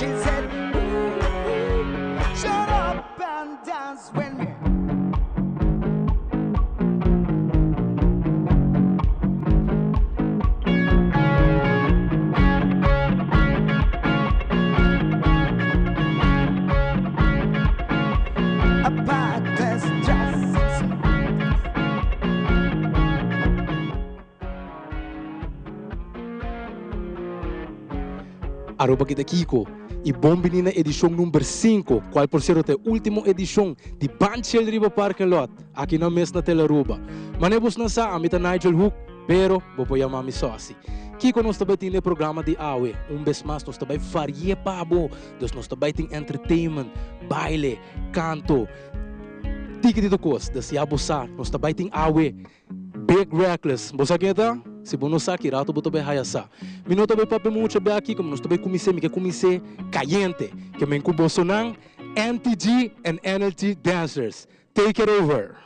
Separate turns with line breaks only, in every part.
She said, Ooh, shut up and dance with me. A backless dress.
Aruba Kita Kiko y bon bini na edicion number 5, cual por cierto ta e ultimo edicion di Ban Chill riba Parking Lot, aki na mes na Telaruba. Mane bos nan sa, ami ta Nigel Hoek, pero bo por yama mi Saucy. Kiko nos ta bay tin den e programa di awe? Un bes mas nos ta bay varie pa bo, dus nos ta bay tin entertainment, baile, canto, tiki di tur cos. Dus ya bo sa, nos ta bay tin awe Big Reckless, bo sa ken e ta? Si bo no sa, ki rato bo ta bai haya sa. Mi no ta bai papia mucho be aki, como nos ta bai cumins'é, mi ke cumins'é cayente. Ke men cu bosonan, NTG and NLT Dancers. Take it over!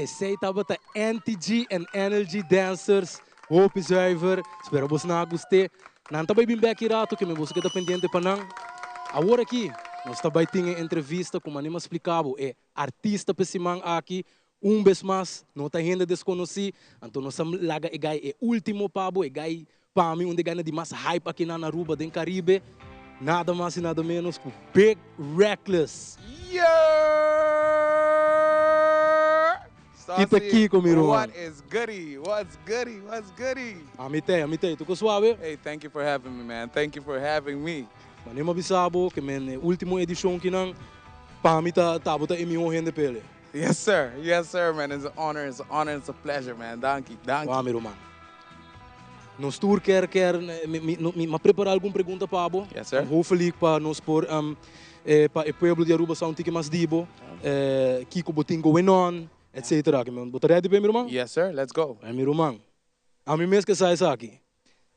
Esey tabata NTG and NLG Dancers, hopi zuiver, spera boso nan a guste. Nan ta bay bin bek ki rato ke mi boso keda pendiente pa nan. Awor aki nos ta bay tin e entrevista ku manera mi a splika bo e artista pa e siman aki. Un bes mas no ta hende deskonosí, anto nos a laga e guy e ultimo pa bo, e guy pa mi un di e guynan di mas hype aki na Aruba den Caribe, nada mas y nada menos ku Big Reckless.
Yeah!
Kita
Saucy,
kiko mi
what
ruman?
is goody? What's goody? What's goody?
Ami t'ei, ami t'ei. Tuko suave?
Hey, thank you for having me, man. Thank you for having me.
Manera mi a bisa bo ke men e ultimo edishon kinan, pa mi ta tabata e mihó hende p'e.
Yes sir, yes sir man, it's an honor, it's an honor, it's a pleasure man, danki, danki.
Wou mi ruman. Nos tur kier kier mi mi mi a prepara algun pregunta pa bo.
Yes sir.
Hopefully pa nos por pa e pueblo di Aruba sa un tiki mas di bo, kiko bo tin going on, etcetera. Bo ta ready p'e mi ruman?
Yes sir, let's go.
Bai mi ruman. Ami mes ke sa esaki.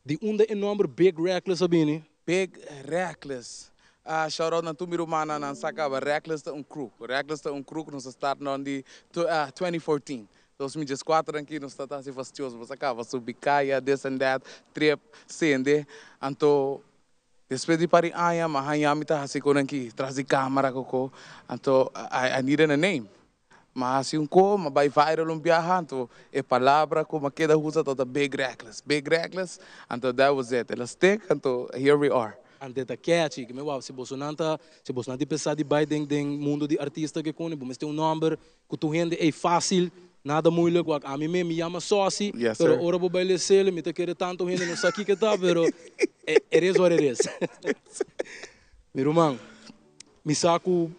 Di unda e nomber Big Reckless a bini?
Big Reckless. Ah, shout out na tur mi rumannan nan sa caba. Reckless ta un crew. Reckless ta un crew cu nos a start nan di 2014. 2014 aki nos ta ta haci fastioso. Bo sa caba subi caya, this and that, trip, sende. Anto despues di par di aña mi a haña mi ta haci con aki tras di camera coco. Anto I needed a name. M'a hasi un ko, m'a bai viral un biaha, anto e palabra ku m'a keda usa tabata Big Reckless, Big Reckless, anto that was it, el a stick, anto here we are.
Ante ta catchy, ke mi wou, si bosonan ta, si bosonan tin pensa di bai den den mundo di artista ke koni, bo mester un nomber ku tur hende, ey facil, nada moeilijk, wak ami mes mi yama Saucy,
Yes
pero
sir.
ora bo bai lesele mi ta kere tanto hende no sa kiko ta, pero it is what it is. Mi ruman, mi sa ku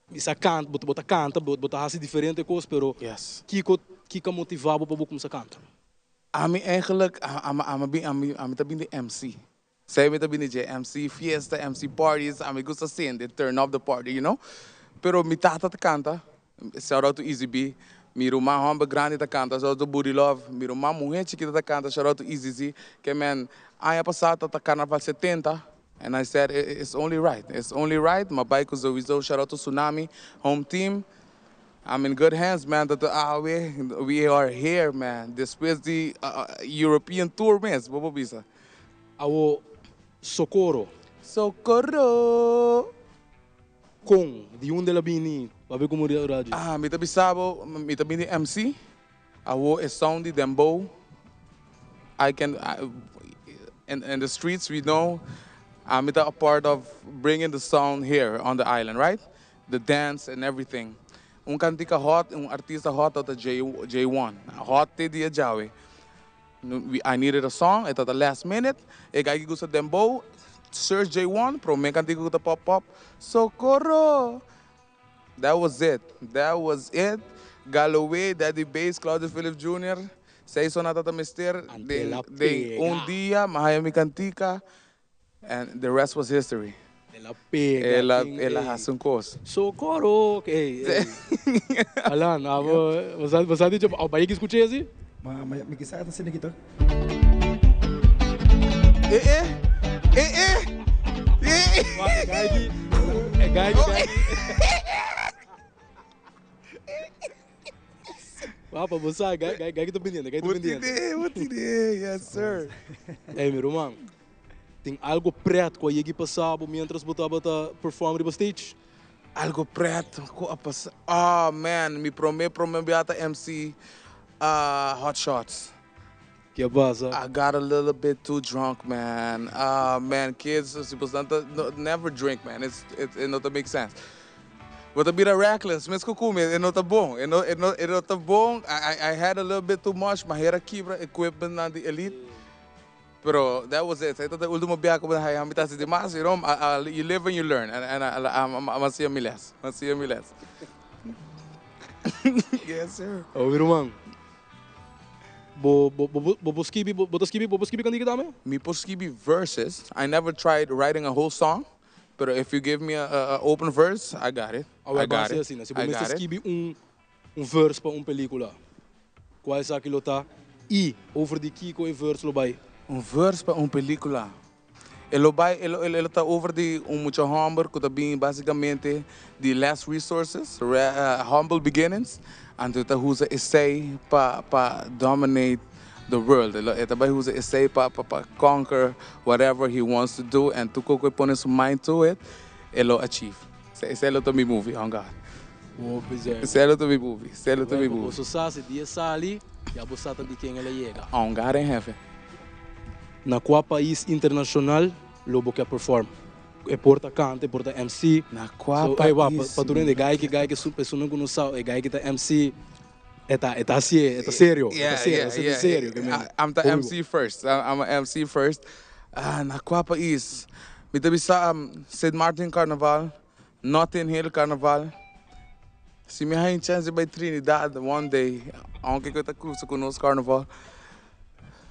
Mi sa kanta, bo ta kanta, bo ta hasi diferente kos, pero
Yes.
kiko kiko a motivá bo pa bo kumsa kanta?
Ami eigenlijk, ami ami bin ami ami ta bin di MC. Sei mi ta bin di dje MC fiesta, MC parties, ami gusta sende, turn up the party, you know. Pero mi tata ta kanta, shout out to Easy B. Mi ruman homber grandi ta kanta, shout out to Booty Love. Mi ruman muher chikito ta kanta, shout out to Easy Z. Ke men, aña pasa ta ta carnaval 70. And I said it's only right, it's only right, m'a bai ku Zowizo, shout out to Tsunami, home team, I'm in good hands man, ta awe, we are here man, despues di European tour mes, bo por bisa.
Awo Socorro.
Socorro.
Kon, di unda el a bini? Papia ku Muriel Raji.
Ah, mi ta bisa bo, mi ta bini MC, Awo e sound di dembow I can in in the streets we know ami ta a part of bringing the sound here on the island right the dance and everything un cantica hot un artista hot ta J J one hot te dia djawe I needed a song e ta ta last minute e guy ki gusta dembow search J one prome cantica ku ta pop up socorro. That was it, that was it, Galloway, Daddy Bass, Claudio Phillips Junior, Sei Sonata ta mester
Ante
den
la
den un
pega.
dia mi a haya mi cantica and the rest was history.
El a pega
El a
tin
el a
ey.
haci un cos.
Socorro! Ey, ey. Alan, abo, bo sa bo sa dicho, abo bay escucha esi?
Ma ma mi kisa ta asina kita.
Eh eh eh eh eh.
Wak, e guy ki, e guy ki, guy ki. Papa, bo sa, guy, guy, guy ki ta pendiente, guy ta
Bo
pendiente.
tine, bo tine, yes sir.
Ey, mi ruman, tin algo pret ku a yegi pasa bo mientras bo tabata perform riba stage?
Algo pret ku a pasa, oh man, mi prome prome bia ta MC Hot Shots.
Ke a pasa?
I got a little bit too drunk man, ah man kids si bo ta never drink man, it's e no ta make sense. Bo ta bira reckless mes ku kumi e no ta bon, e no e no e no ta bon, I I had a little bit too much, mi a hera kibra equipment nan di Elite. Pero that was it. Esta ta e ultimo biaha ku bo ta haya mi ta hasi dimas, you know, you live and you learn. And, and I'm a siña mi les. I'm a siña mi les. Yes, sir.
Oh, mi ruman. Bo, bo, bo, bo por skibi, bo, bo ta skibi, bo por skibi kantika tambe?
Mi por skibi verses. I never tried writing a whole song, pero if you give me a, a, a open verse, I got it.
Awe
I got
base
it.
asina. Si bo
I
mester
got it.
skibi un, un verse pa un pelicula, cual esaki lo ta y over di kico e verse lo bay?
Un verse pa un pelicula? E lo bay, e lo, e lo ta over di un mucha homber cu ta bin basicamente di less resources, humble beginnings. Anto e ta usa esey pa dominate the world. E ta bay usa esey pa conquer whatever he wants to do and tur cu e pone su mind to it, e lo achieve. Esey lo ta mi movie, on God. Esey lo ta mi movie, esey lo ta mi movie.
Boso sa si dia sali, ya bo sa ta di ken el a yega.
On God in heaven.
Na cua pais internacional lo bo ke perform? E por ta canta, e por ta MC.
Na cua pais?
Pa tur hende, guy ki guy ki esunnan cu no sa, e guy ki ta MC, e ta e ta hacié, e ta serio, e ta serio, e ta serio.
I'm ta MC first, I'm a MC first. Na cua pais? Mi ta bisa Sint Maarten Carnaval, Notting Hill Carnaval. Si mi haña chance di bai Trinidad one day, aunke cu e ta cruza cu nos Carnaval.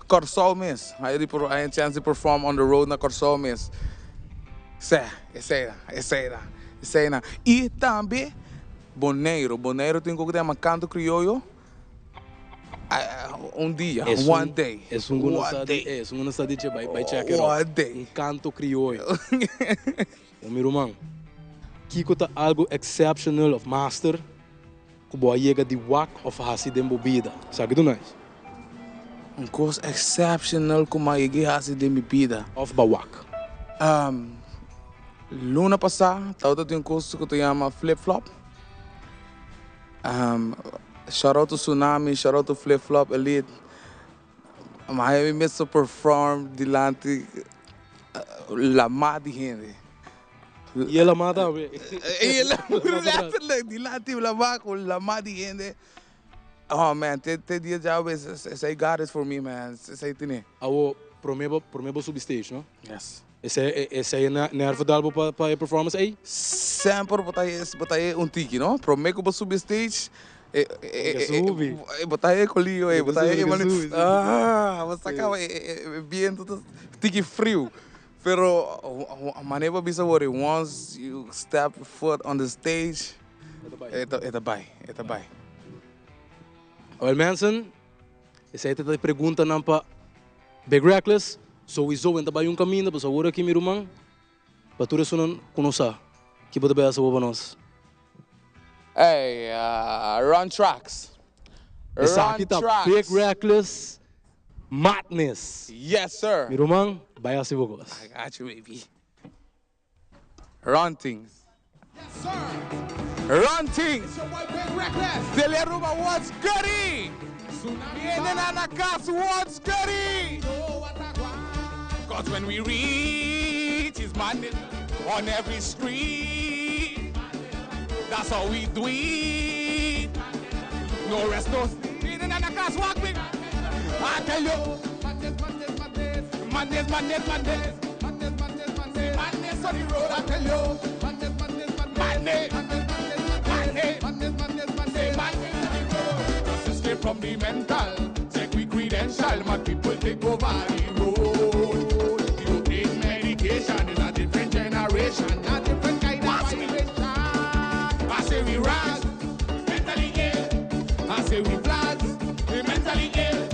Kòrsou mes. Haña di por haña chance di perform on the road na Kòrsou mes. Sè, esei na, esei na, esei na. I tambe Boneiru. Boneiru tin ku ta yama Kanto Krioyo. Un dia, one day.
Esun ku no sa di, esun ku no sa di dje bai bai check it out.
One day.
Un kanto krioyo. O mi ruman, kiko ta algu exceptional of master ku bo a yega di wak of hasi den bo bida? Esaki ta nice.
Un kos exceptional ku mi a yega di hasi den mi bida.
Of ba wak.
Luna pasá tabata tin un kos ku ta yama flip flop. Shout out to Tsunami, shout out to Flip Flop Elite. Mi a mi mes a perform dilanti lamá di hende.
I e lamá tambe.
I e lamá, letterlijk, dilanti lamá ku lamá di hende. Oh man, te te dia djawe esei God is for me man, esei tene.
Awo, prome bo prome bo subi stage, no?
Yes.
Esei esei e nervo dal bo pa pa e performance ei?
Semper bo ta bo ta un tiki, no? Prome ku bo subi stage, e
subi.
Bo ta e kolio ei, bo ta e ah, bo sa kaba e biento ta tiki friu. Pero manera bo a bisa wor, once you step foot on the stage, e ta bai, e ta bai.
Well mensen, esei ta e preguntanan pa Big Reckless. Souiso en ta bai un kaminda, pasobra awor aki mi ruman, pa tur esunnan ku no sa, ki bo ta bai hasi awor pa nos?
Ey, run tracks. Run
Esaki ta
tracks.
Big Reckless Madness.
Yes sir.
Mi ruman, bai hasi bo kos.
I got you baby. Run things.
Yes sir.
Run things.
It's your boy Big Reckless.
Tele Aruba what's goody?
Tsunami.
Viene na cas what's goody?
Know what I want.
Cause when we reach it's madness on every street. That's how we do it. No rest, no sleep. Viene na cas walk me. I tell you.
Madness, madness, madness.
Madness, madness, madness.
Madness, madness, madness.
Madness on the road, I tell you.
Madness, madness, madness.
Madness.
Madness, madness,
Madness.
madness. Madness, madness, madness.
Madness on the road.
Just escape from the mental. Check we credential. Mad people take over the road. You take medication. It's a different generation. A different kind of
Watch me.
vibration.
I say we rise, mentally ill. I say we flat, we mentally ill.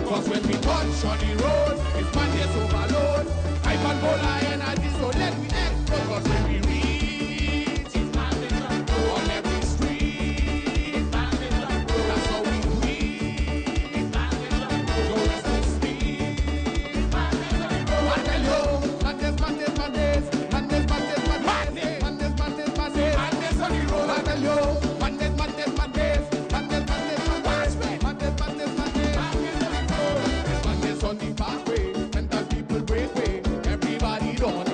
Cause when we touch on the road, it's madness overload. Hyperpolar energy, so let we explode. Cause when we reach, it's madness on every street. That's how we do it. No rest, no sleep.
I tell you, madness, madness, madness, madness, madness, madness, madness, madness, madness,
Madness on the road.
I tell you, madness, madness, madness, madness, madness, madness, madness, madness, madness. It's madness on the pathway, mental people break way. Everybody done.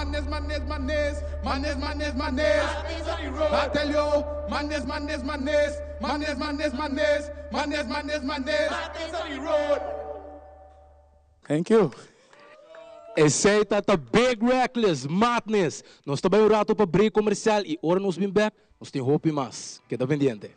Madness, madness, madness, madness, madness, madness. I tell you, madness, madness, madness, madness, madness, madness, madness, madness, madness.
Thank you.
Esey ta ta Big Reckless, Madness. Nos ta bay un rato pa break comercial y ora nos bin bek, nos tin hopi mas. Keda pendiente.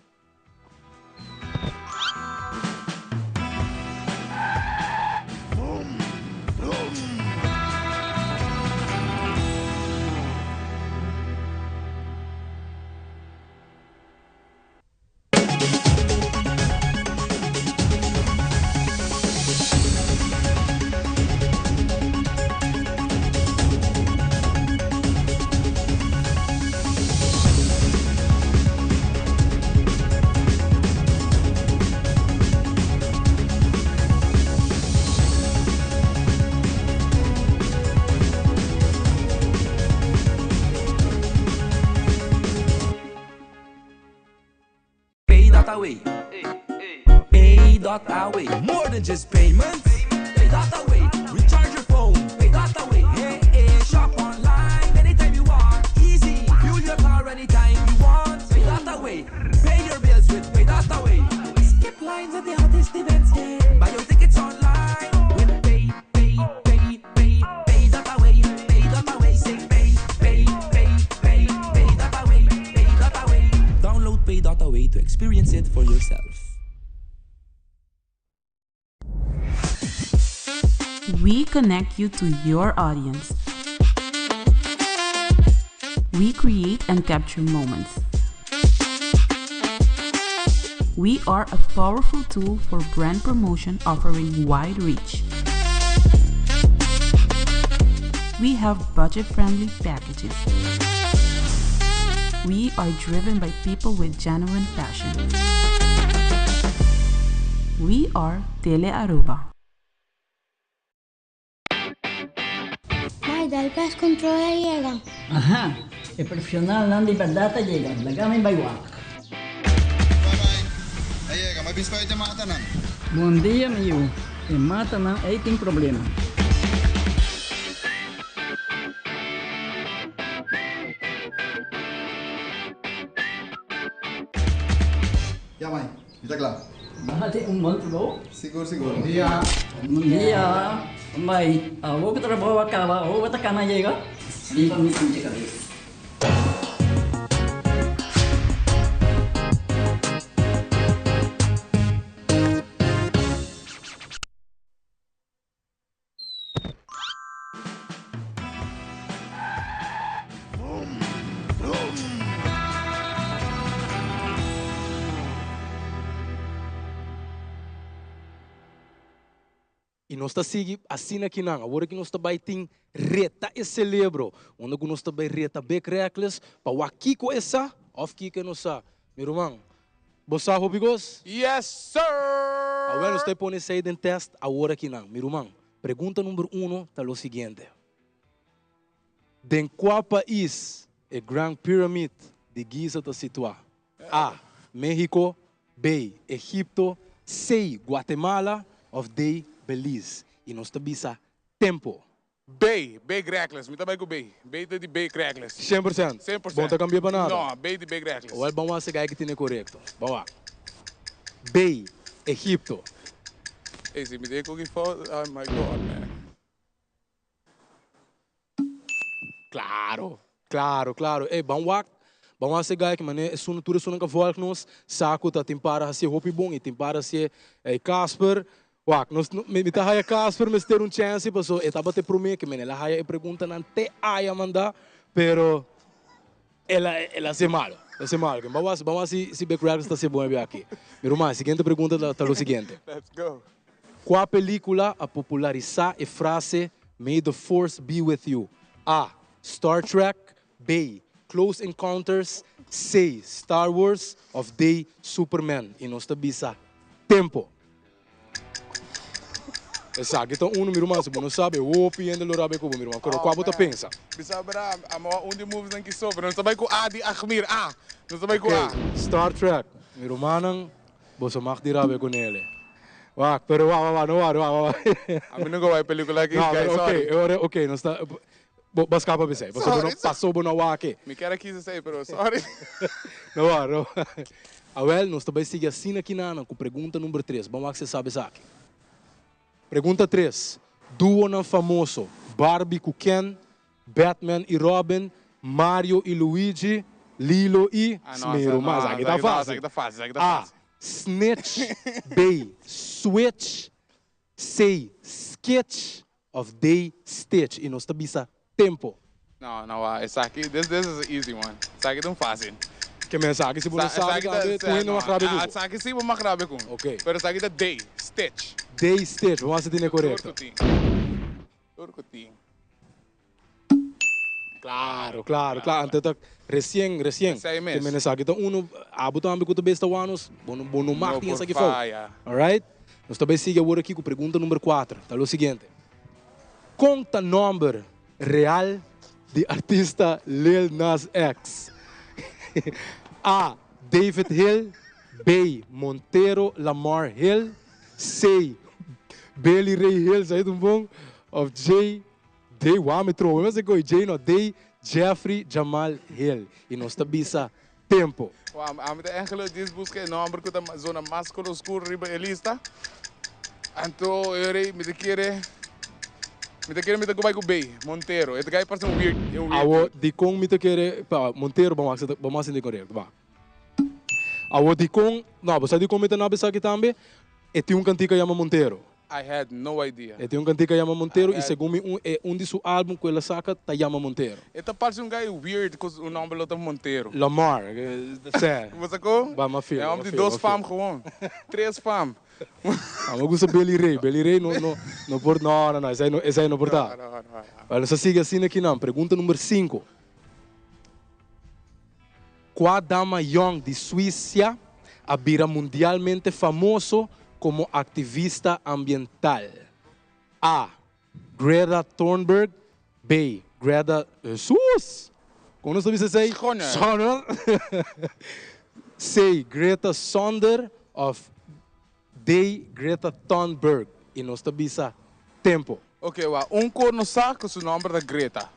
Pay dot away. Pay dot away. More than just payments. Pay dot away. Recharge your phone. Pay dot away. Hey, hey. Shop online anytime you want. Easy. Fuel your car anytime you want. Pay dot away. Pay your bills with Pay dot away. Skip lines at the hottest events. Yeah. Buy your tickets online with Pay, Pay, Pay, Pay, Pay dot away. Pay dot away. Say pay, pay, pay, pay, pay dot away. Pay dot away. Download Pay dot away to experience it for yourself.
We connect you to your audience. We create and capture moments. We are a powerful tool for brand promotion offering wide reach. We have budget-friendly packages. We are driven by people with genuine passion. We are Tele Aruba.
Mai, dal pest control a yega.
Aha, e profesionalnan di berdad a yega, laga mi bai wak.
Bai bai, a yega, mi a bisa e matanan.
Bon dia mi yu, e matanan ei tin problema.
Ya mai, mi ta kla.
Bo hasi un bon trabou.
Sigur sigur. Bon dia.
Bon dia. Mai, awor ku trabou a kaba, awor bo ta kana yega? Riba mi pinche kabes.
I nos ta sigui asina kinan. Awor aki nos ta bai tin reta e celebro, unda ku nos ta bai reta Big Reckless pa wak kiko e sa òf kiko e no sa. Mi ruman, bo sa hopi kos?
Yes sir!
Awel nos ta pone esei den tèst awor akinan. Mi ruman, pregunta number uno ta lo siguiente. Den kua pais e Grand Pyramid di Giza ta situá? A. Mexico B. Egipto C. Guatemala òf D. Belize. I nos ta bisa tempo.
B. Big Reckless. Mi ta bai ku B. B ta di Big Reckless.
100%.
100%.
Bo no ta kambia pa nada?
No, B di Big Reckless.
Owel ban wak esei ki tene korekto. Ban wak. B. Egipto.
Ey, si mi tin ku ki fout, oh my God, man.
Claro, claro, claro. Ey, ban wak, ban wak esei guy ki manera esun, tur esunnan ka volg nos, sa ku ta tin para hasié hopi bon i tin para hasié, ey Casper, wak, nos, mi ta haya Casper mester un chance paso e tabata e promé ke men el a haya e preguntanan te aya manda, pero el a, el a hasié malo, el a hasié malo. Ban wak, ban wak si, si Big Reckless ta hasié bon e bia aki. Mi ruman, e siguiente pregunta ta, ta lo siguiente.
Let's go.
Kua pelíkula a popularisá e frase May the Force be with you? A. Star Trek B. Close Encounters C. Star Wars òf D. Superman? I nos ta bisa tempo. Esaki ta unu, mi ruman, si bo no sabi, hopi hende lo rabia ku bo, mi ruman. Pero kua bo ta pensa?
Mi sa bra, amo a un di moviesnan ki so, pero nos ta bai ku A di Agmir, A. Nos ta bai ku A.
Ok, Star Trek. Mi rumannan, Boso mag di rabia cu nele. Wak, pero wak, wak, wak, no wak, wak, wak.
A mi nunca wak e pelicula aki,
No,
guys,
pero
sorry.
ok, e ora, ok, nos ta. Bo bo scapa bisei. Paso bo no paso bo no wak e.
Mi kier a kisa esei pero sorry.
No wak no wak. Awel nos ta bai sigui asina aki nanan ku pregunta number tres. Ban wak si e sabi esaki. Pregunta tres. Duonan famoso Barbie ku Ken, Batman i Robin, Mario i Luigi, Lilo i
Ah no
Smeru.
no
Ma esaki ta
esaki
fácil.
ta fácil esaki ta
A.
fácil.
Snitch B. Switch C. Sketch Of D. Stitch i nos ta bisa tempo.
No, no wa, esaki, this this is a easy one. Esaki ta un fácil.
Ke men esaki si bo no sabi tambe tur hende mag rabia ku bo.
Esaki si bo mag rabia ku mi.
Ok.
Pero esaki ta D. Stitch.
D. Stitch, bo a hasi tene korekto.
Tur ku tin. Tur ku tin.
Claro, claro, claro. Anto ta recien, recien.
Esei mes.
Ke men esaki ta uno, abo tambe ku ta besta wanos, bo no, bo no mag
No
tin
por
esaki fout.
faya.
Alright? Nos ta bai sigui awor aki ku pregunta number kuater. Ta lo siguiente. Kon ta nomber real di artista Lil Nas X? A. David Hill B. Montero Lamar Hill C. Billy Ray Hill, sa un bon? Of J. D. Wou mi trobe mester koe J no D. Jeffrey Jamal Hill y nos ta bisa tempo.
Wou ami ta eigenlijk djis buska e nomber ku ta zona mas kolo oscuro riba e lista. Anto e ora mi ta kere mi ta kere mi ta ku bai ku B. Montero. E ta kai parse un weird un weird
Awo
dude.
dikon mi ta kere pa Montero bo a bo a sinti korekto ba. Awo dikon no bo sa dikon mi ta na bisa aki tambe e tin un kantika yama Montero.
I had no idea.
E tin un kantika yama Montero y segun mi un e un di su album ku el a saka ta yama Montero.
E ta parse un guy weird ku su nomber lo ta Montero.
Lamar, sè.
Bo sa kon?
Ba m'a feel,
E
m'a
homber di
feel,
dos
m'a feel.
fam gewoon. Tres fam.
A mi gusta Billy Ray. Billy Ray no no no por no no no esei no esei no por ta.
No, no, no, no.
Bueno, nos a sigui asina akinan. Pregunta number sinku. Kua dama yòn di Suisia a bira mundialmente famoso komo aktivista ambiental? A. Greta Thunberg B. Greta Hesus! Kon nos ta bisa esei?
Schoner.
C. Greta Sonder òf D. Greta Thunberg. I nos ta bisa tempo.
Ok wa, un kor nos sa ku su nomber ta Greta,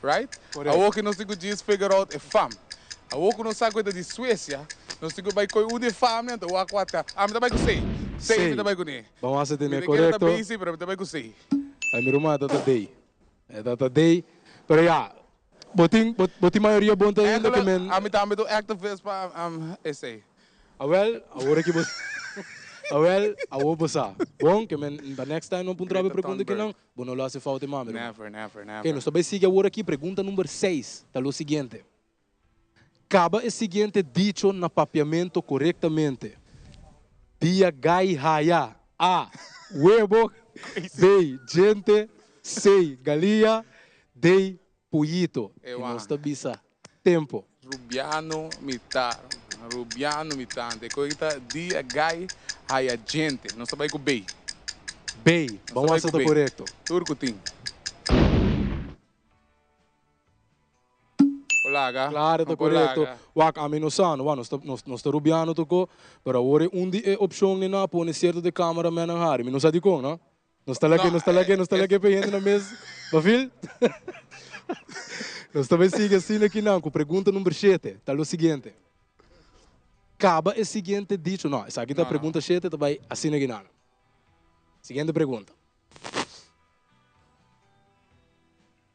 right?
Correct.
Awor ku nos tin ku djis figure out e fam. Awor ku nos sa ku e ta di Suecia, nos tin ku bai koi un di e famnan ta wak wak ta. Ah, mi ta bai ku C. C mi ta bai kuné.
Bon a tene
Mi ta kere ta
correcto.
B si, pero mi ta bai ku C.
Ay, mi ruman, e ta ta D. E ta ta D. Pero ya, bo tin, bo, bo tin mayoria bon ta ainda ke
Eigenlijk,
men.
ami tambe ta un activist pa um, esei.
Awel, awor aki bo Awel, awor bo sa. Bon, ke men pa next time no puntra bo e
Greta
pregunta
Thunberg.
kinan, bo no lo hasi fout e mami, ruman.
Never, never,
Oké,
never.
nos ta bai sigui awor aki pregunta number seis, ta lo siguiente. Kaba e siguiente dicho na papiamento korektamente, Dia gai haya, A, webo, B, djente, C, galia, D, Puyito,
E
i nos
wan.
ta bisa tempo.
Rubiano mi ta, Rubiano mi ta. Ante koe ta dia gai haya djente. Nos ta bai ku bei.
Bei,
Nos
ban
ta bai
wak sa
ku
ta
bei.
korekto.
Tur ku tin. Por laga.
Klaro ta
No por
korekto.
laga.
Wak, ami no sa, no, nos ta, nos, nos ta Rubiano toko, pero awor e un di e opshonnan a pone sierto di kameramennan hari. Mi no sa dikon, no. Nos ta lake, nos ta lake, nos ta lake pa hende na mes. Bafil? Nos ta bai sigui asina akinan ku pregunta number shete. Ta lo siguiente. Kaba e siguiente dicho. No, esaki ta pregunta shete, ta bai asina akinan. Siguiente pregunta.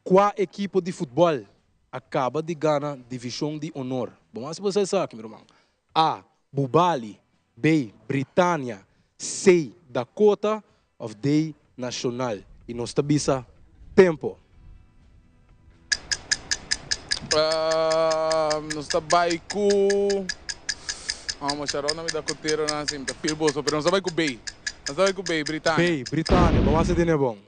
Kua ekipo di futbòl a kaba di gana divishon di honor? Bo mas bo sa esaki, mi ruman. A. Bubali B. Britania C. Dakota of D. Nacional Y nos ta bisa tempo.
Nos ta bai ku Amo Sharon na mi dakoteronan si mi ta feel boso pero nos ta bai ku B. Nos ta bai ku B, Britania.
B, Britania. Bo mas a tene bon.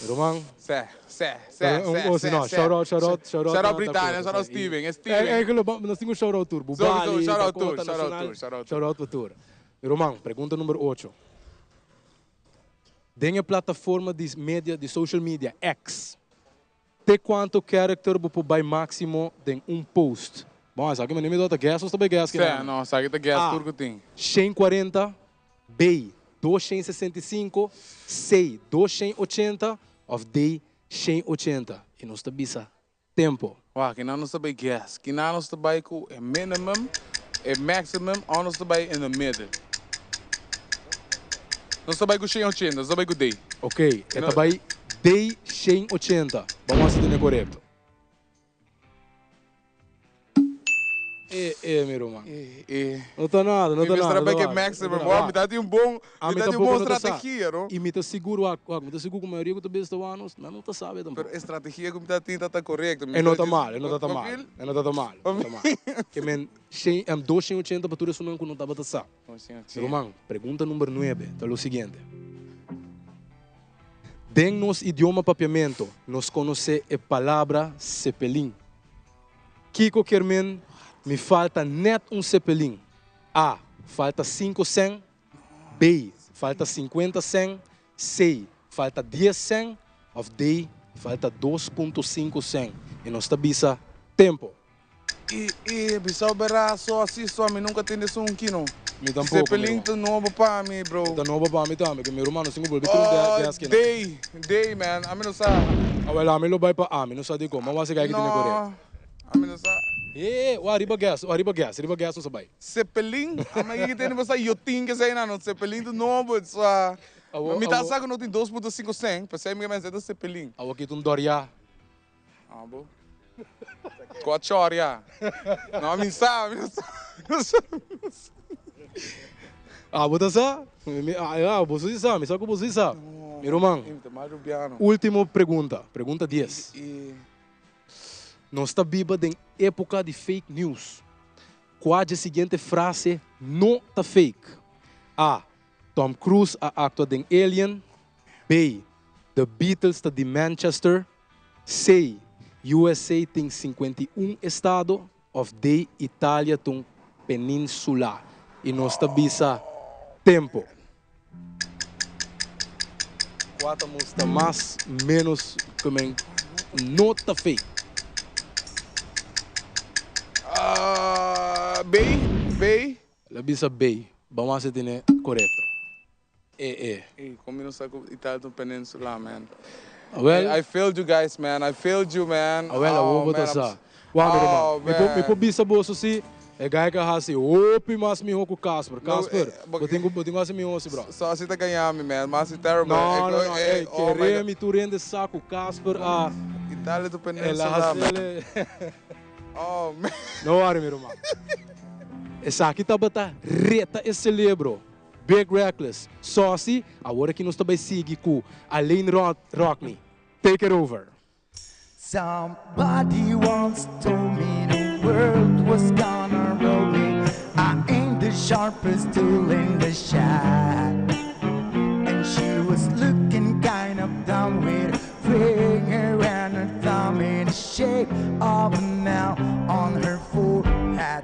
Ruman.
Sè, sè, sè, sè,
Oh, si
sè,
no,
sè.
shout out, shout out, shout out
Shout out
na
Britania,
Dakota,
shout out
sè.
Steven, e Steven.
Eigenlijk, nos tin un shout out tur.
So, so,
Bubali,
shout out tur,
Dakota,
shout out
Nacional.
tur, shout out tur.
Shout out pa tur. Ruman, pregunta number ocho. Den e plataforma di media, di social media, X, te cuanto character bo por bay maximo den un post? Bon, esaki mi no ta guess, nos ta bay guess
Sè,
kinan.
no, esaki ta guess
A,
tur cu tin.
140, B, 265, C, 280 of D, 180. Y nos ta bisa tempo.
Wak, kinan nos ta bay guess? Kinan nos ta bay cu e minimum, e maximum of nos ta bay in the middle? Nos ta bay cu 180, nos ta bay cu D.
Ok, e ta bay D 180. Ban wak si tene corecto. E, e, mi ruman.
E, e.
No ta nada, no
Mi
ta
mester
nada.
a bay
no
cu
ta
e
nada.
maximum. Wak, mi ta tin un bon,
A
mi
mi
ta tin un
tampoco
bon
no ta sa.
strategia, no?
Y mi ta sigur, wak, wak, mi ta sigur cu mayoria cu ta bes ta wak nos, nan no ta sabe tampoco.
Pero e strategia cu mi ta tin ta ta corecto. Mi
E no
ta
ta mal, e no ta ta mal.
Papil?
E no ta ta mal, e no ta mal. Ke men, shen, 280 pa tur esunnan cu no tabata sa. Ruman, pregunta number nuebe ta lo siguiente. Den nos idioma Papiamento nos conoce e palabra cepelin. Kiko kier men mi falta net un cepelin? A, falta cinco cen. B, falta 50 cen. C, falta dies cen. Of D, falta 2.5 cen. Y nos ta bisa tempo.
E e bisao bera so asi so mi nunca tende esun ki no.
Mi tampoco, mi
Zeppelin
ruman.
ta nobo pa mi bro.
Ta nobo pa mi tambe, ke mi ruman no sin ku bolbe tur
Oh
de eskina.
day day man ami no sa.
Awel ami lo bai pa ami no sa dikon, ma wak si kai ki tene kore.
No ami no sa.
He wak riba gas, wak riba gas, riba gas nos a bai.
Zeppelin ami aki tene bo sa yo tin ke esei nan no Zeppelin ta nobo sa.
Awo
Mi ta
awo.
sa ku no tin 2.5 cent p'esei mi ke mester ta Zeppelin.
Awo ki ta un doriá.
Abo. Cu a choria. No, mi sa, mi sa, mi sa, mi sa.
Abo ta sa? Mi, ah, bo si sa, mi sa cu bo si sa. Mi ruman.
Mi ta mal rubiano.
Ultimo pregunta, pregunta dies.
I.
Nos ta biba den epoca di fake news. Cua dje siguiente frase no ta fake? A. Tom Cruise a actua den Alien. B. The Beatles ta di Manchester. C. USA tin 51 estado. Of D. Italia ta un peninsula. Y nos ta bisa tempo. Cua ta musta mas menos cu men no ta fake?
B. B.
El a bisa B. Ban wak si tene corecto. E e.
Ey, con mi no sa cu Italia ta un peninsula, man.
Awel.
I failed you guys, man. I failed you, man.
Awel, awor bo ta sa. Wak, mi ruman. Mi por, mi por bisa boso si e guy ka haci hopi mas miho cu Casper. Casper, bo tin cu, bo tin cu haci miho si, bro.
So asi ta gaña mi, man. Mas si terrible.
No, no, no. Ey, kere mi tur hende sa cu Casper a.
Italia ta un
El a
peninsula, man.
haciele.
Oh, man.
No worry, mi ruman. Esaki tabata reta e celebro. Big Reckless, Saucy, awor aki nos ta bai sigui ku Alain Rockney. Take it over.
Somebody once told me the world was gonna roll me I ain't the sharpest tool in the shed And she was looking kind of dumb with her finger and her thumb in the shape of an L on her forehead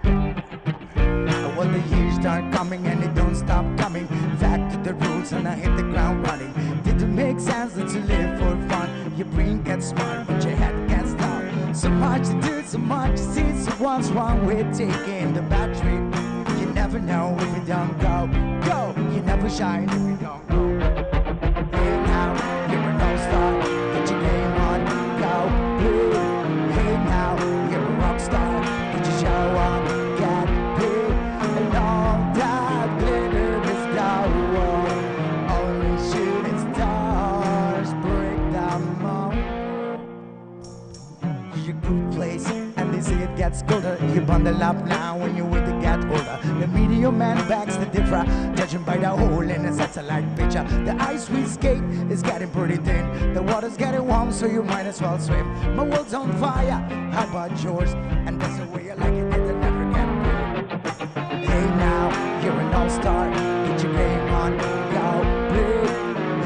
Well the years start coming and they don't stop coming Back to the rules and I hit the ground running Did it make sense that you live for fun? Your brain gets smart but your head gets dumb So much to do, so much to see So what's wrong with taking the bad trip? You never know if you don't go, go You never shine if you don't go Hey now, you're an all-star Get your game on, go blue Hey now, you're a rock star Get your show on, get paid And all that glitter is gold Only shooting stars break the mold Your good place and they say it gets colder You bundle up now when you wait to get older The medium man backs the differ Judging by the hole in the satellite picture The ice we skate is getting pretty thin The water's getting warm so you might as well swim My world's on fire, how about yours? And that's the way I like it, it'll never get bored Hey now, you're an all-star Get your game on, go blue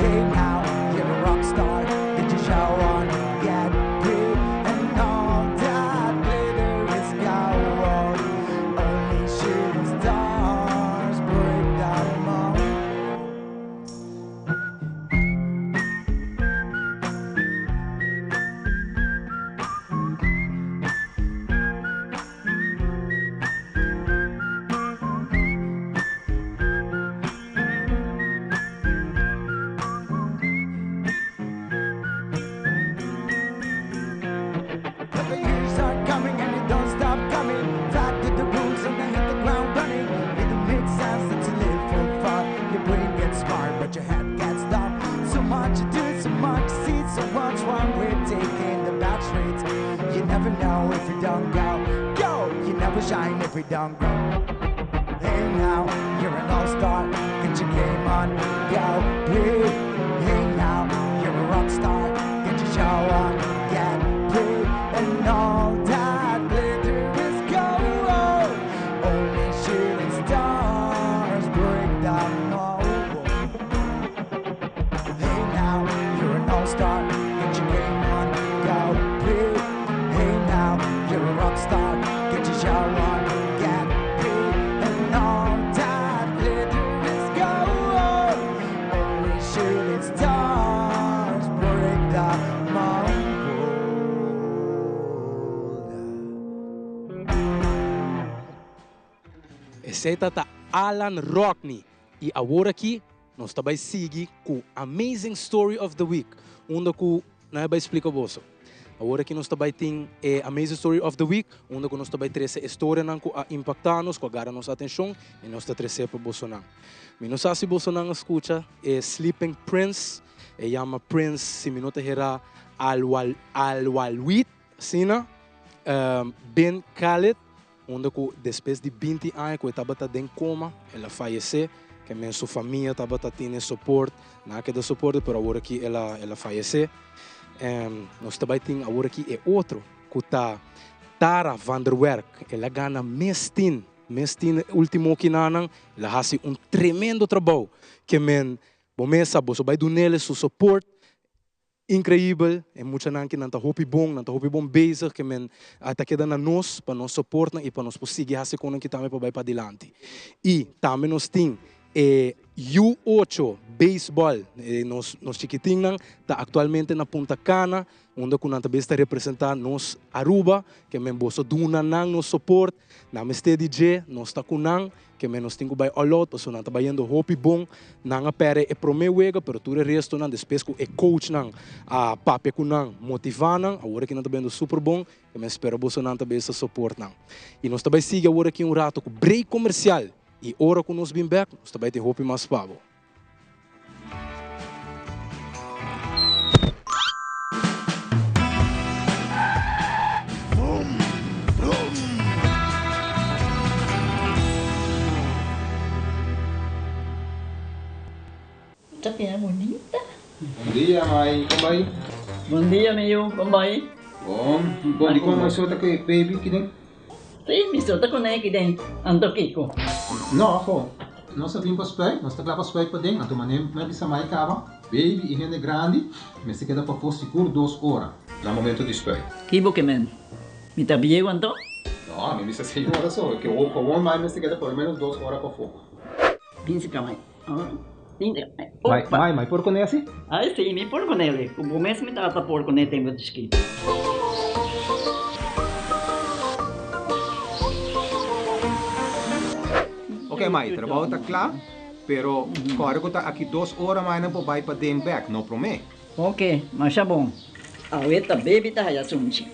Hey now, you're a rock star Get your show on, get paid And all that glitter is gold Only shooting stars break the mold
Awor
shine if we don't grow. Hey now, you're an all-star. Get your game on, go play. Hey now, you're a rock star. Get your show on, get paid. And all that glitter is gold. Only shooting stars break the mold. Hey now, you're an all-star. Get your game on, go play. Hey now, you're a rock star. Get your show on, get paid. And all that glitter is gold. Only shooting stars break the mold.
Esey ta ta Alan Rockney y awor aki nos ta bay sigui cu Amazing Story of the Week unda cu nan a bay splica boso. Awor aki nos ta bay tin e Amazing Story of the Week unda cu nos ta bay trece e storianan cu a impacta nos, cu a gara nos atencion y nos ta trece pa bosonan. Mi no sa si bosonan a scucha e Sleeping Prince, e yama Prince si mi no ta hera Alwal Alwalwit asina, Bin Khalid. Unda ku despues di binti aña ku e tabata den koma, el a fayesé. Ke men su famia tabata tene soport, nan a keda soporte, pero awor aki el a el a fayesé. Nos ta bai tin awor aki e otro ku ta Tara van der Werk. El a gana mes tin, mes tin ultimo kinanan. El a hasi un tremendo trabou. Ke men bo mesa boso bai dunele su soport. Increibel, e muchanan ki nan ta hopi bon, nan ta hopi bon bezig ke men a ta keda na nos pa nos support nan y pa nos por sigui haci con nan ki tambe pa bay padilanti. Y tambe nos tin e U ocho baseball, e nos nos chikitinnan ta actualmente na Punta Cana unda cu nan ta bes ta representa nos Aruba ke men boso duna nan nos support. Nan mester di dje, nos ta ku nan, ke men nos tin ku bai all out pasobra nan ta bayendo hopi bon. Nan a pèrdè e promé wega, pero tur e restonan despues ku e coachnan a papia ku nan, motivá nan, awor aki nan ta bayendo super bon, ke men spera bosonan ta bay sa support nan. I nos ta bai sigui awor aki un rato ku break komersial i ora ku nos bin bèk nos ta bai tin hopi mas pa bo.
Ta bira bunita.
Bon dia mai, kon bai?
Bon dia mi yu, kon bai?
Bon, bon di kon mai so ta ku e baby kiden?
Sí, mi so ta kuné kiden, anto kiko?
No, ho. Nos a bin pa spuit, nos ta kla pa spuit paden, anto manera mi a bisa mai kaba, baby i hende grandi mester keda pafó sigur dos ora na momento di spuit.
Ki bo ke men? Mi ta bieu anto?
No, mi bisa señora so, ke gewoon mai mester keda por lo menos dos ora pafó.
Bin si ka mai.
Mai, mai, mai por kuné asi?
Ai si, mi por kuné li. Ku bo mes mi tata por kuné tempu di chikito.
Ok mai, trabou ta kla, pero kòrda ku ta aki dos ora mai nan por bai paden bèk, no promé.
Ok, masha bon. Awe ta baby ta haya sunchi.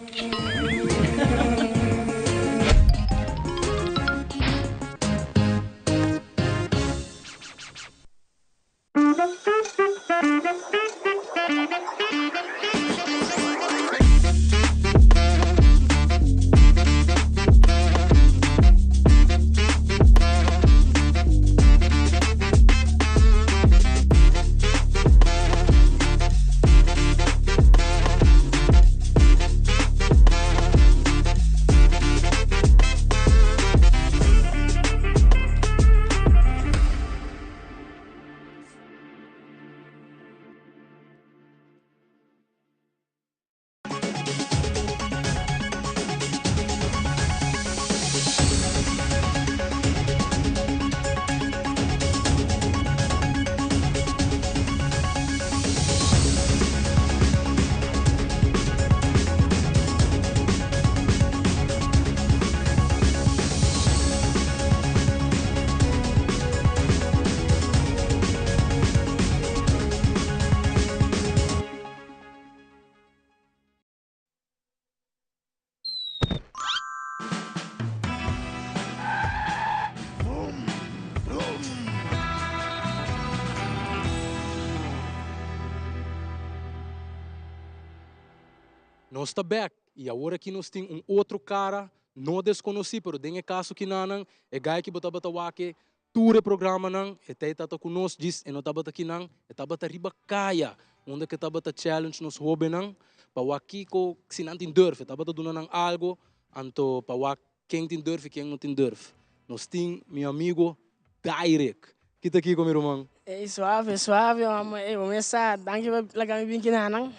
Nos ta bek y awor aki nos tin un otro cara. No desconoci, pero den e caso kinanan, e guy ki bo tabata wak e tur e programanan, e tey tata cu nos, djis e no tabata kinan, e tabata riba caya, unda cu e tabata challenge nos hobennan pa wak kico si nan tin durf, e tabata duna nan algo, anto pa wak ken tin durf y ken no tin durf. Nos tin mi amigo Dairik. Ki ta kiko mi ruman?
Ey suave suave mama ey bo mes sa danki pa laga mi bin kinanan.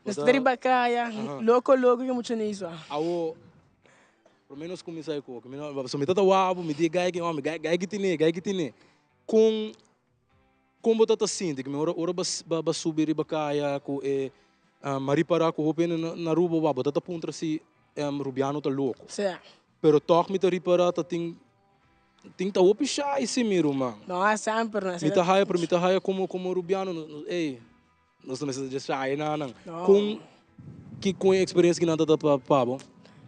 Nos ta riba kaya loko loko ki mucha niso.
Awo Prome nos kuminsá e koki. Mi no, pasobra mi ta ta wak bo, mi di e gai ki, oh, mi gai, gai ki tine, gai ki tine. Kon, kon bo ta ta sinti? Ki mi ora, ora ba, ba subi riba kaya ku e ma ripará ku hopi hende na, na Aruba wak, bo ta ta puntra si Rubiano ta loko.
Sí.
Pero tòg mi ta ripará ta tin, tin ta hopi shai si mi ruman.
No, semper no.
Mi ta haya, pero mi ta haya komo, komo Rubiano, no, no, ey, Nos ta mester dje shai na nan. Kon ki kon e eksperensia ki nan ta da pa bo?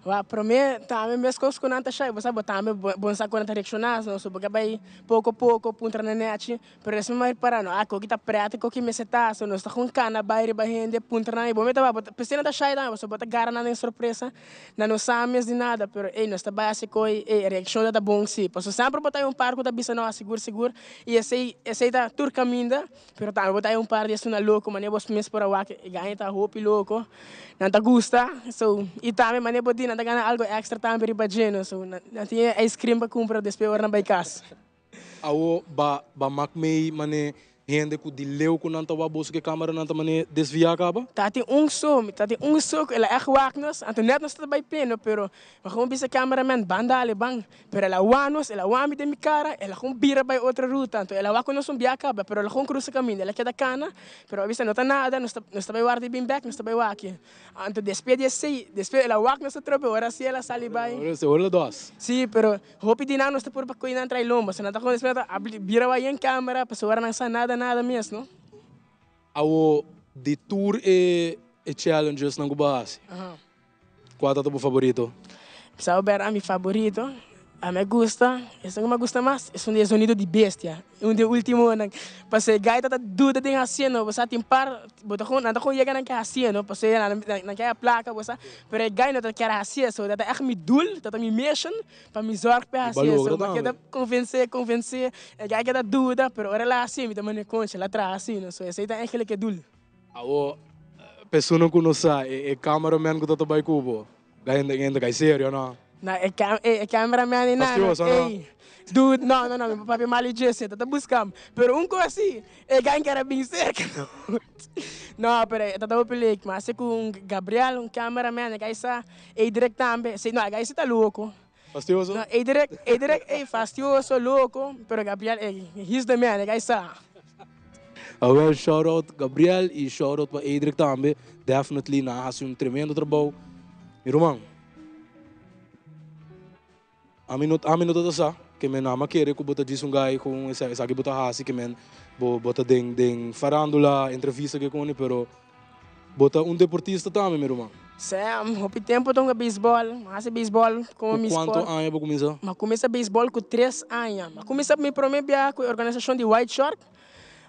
Wak, promé tambe meskos ku nan ta shai, bo sa bo tambe bon sa kon nan ta reakshoná, so bo ke bai poko poko puntra nan nechi, pero despues mi a ripará no, a koki ta prèt, koki mester ta, so nos ta kon kana bai riba hende puntra nan i bo mester bai, p'esei nan ta shai tambe pasobra bo ta gara nan den sorpresa, nan no sa mes di nada, pero ey nos ta bai hasi koi, ey e reakshon ta ta bon si, pasobra semper bo ta hay un par ku ta bisa no sigur sigur i esei esei ta tur kaminda. Pero tambe bo ta hay un par di esuna loco mane bos mes por a wak e gaña ta hopi loco nan ta gusta so y tambe mane bo di nan ta gana algo extra tambe riba dje no so nan tin e ice cream pa cumpra despues ora nan bay cas.
Awo ba ba mak mei mane hende ku di leu ku nan ta wak boso ke kamera nan ta mane desvia kaba?
Ta tin un so mi ta tin un so ku el a echt wak nos anto net nos ta bay peno pero mi gewoon bisa cameraman ban dale ban Pero el a wak nos, el a wak mi den mi cara, el a gewoon bira bai otro ruta. Anto el a wak cu nos un bia caba, pero el a gewoon crusa caminda, el a keda cana, pero a bisa no ta nada, nos ta nos ta bai warda y bin bek, nos ta bai wak. Anto despues di esey, despues el a wak nos atrobe, ora si el a sali bai.
Ora si, ora dos.
Si, pero hopi di nan nos ta purba coy nan trai lomba, so nan ta gewoon despues nan ta bira wak yen camera, pasobra nan sa nada nada mes, no.
Awo di tur e e challenges nan cu bo a haci, Cua ta bo favorito?
Sa ber a mi favorito, a mi gusta, esun cu mi a gusta mas, esun di e zonido di bestia, un di e ultimonan, pasobra e gaita ta duda den haciendo, bo sa tin par, bo ta nan ta con yega nan ke haciendo, pasobra nan ke haya placa, bo sa, pero e gai no ta kier haci eso, ta echt mi doel, ta mi mission pa mi zorg pa e haci eso, mi a keda convence, convence, e gai keda duda, pero ora el a haci mi ta manda concha, el a traha asina, so esey ta eigenlijk e doel.
Awo, persona ku no sa, e cameraman ku ta ta bai ku bo, hende hende kai serio no?
Na e cam e cameraman ei na
Fastioso no?
Ey dude no no no mi por papia mal di dje ta ta buskam pero un kos si e gan kere bin serka no no pero e ta ta hopi leuk mi hasi ku un Gabriel un cameraman e kai sa ey direct tambe si no e kai si ta loko
Fastioso?
No ey direct ey direct ey fastioso loko pero Gabriel ey he's the man e kai sa.
Awel shout out Gabriel y shout out pa Edric tambe definitely nan a haci un tremendo trabou mi ruman ami no ami no ta sa ke men ama kere ku bo ta djis un guy ku esaki bo ta haci ke men bo bo ta den den farandula entrevista ke koni pero bo ta un deportista tambe mi ruman.
Sam, hopi tempo ta hunga beisbòl, mi hasi beisbòl komo mi
Ku
sport.
kuantu aña bo kuminsá?
Mi a kuminsá beisbòl ku tres aña. Mi a kuminsá mi promé biaha ku e organisashon di White Shark.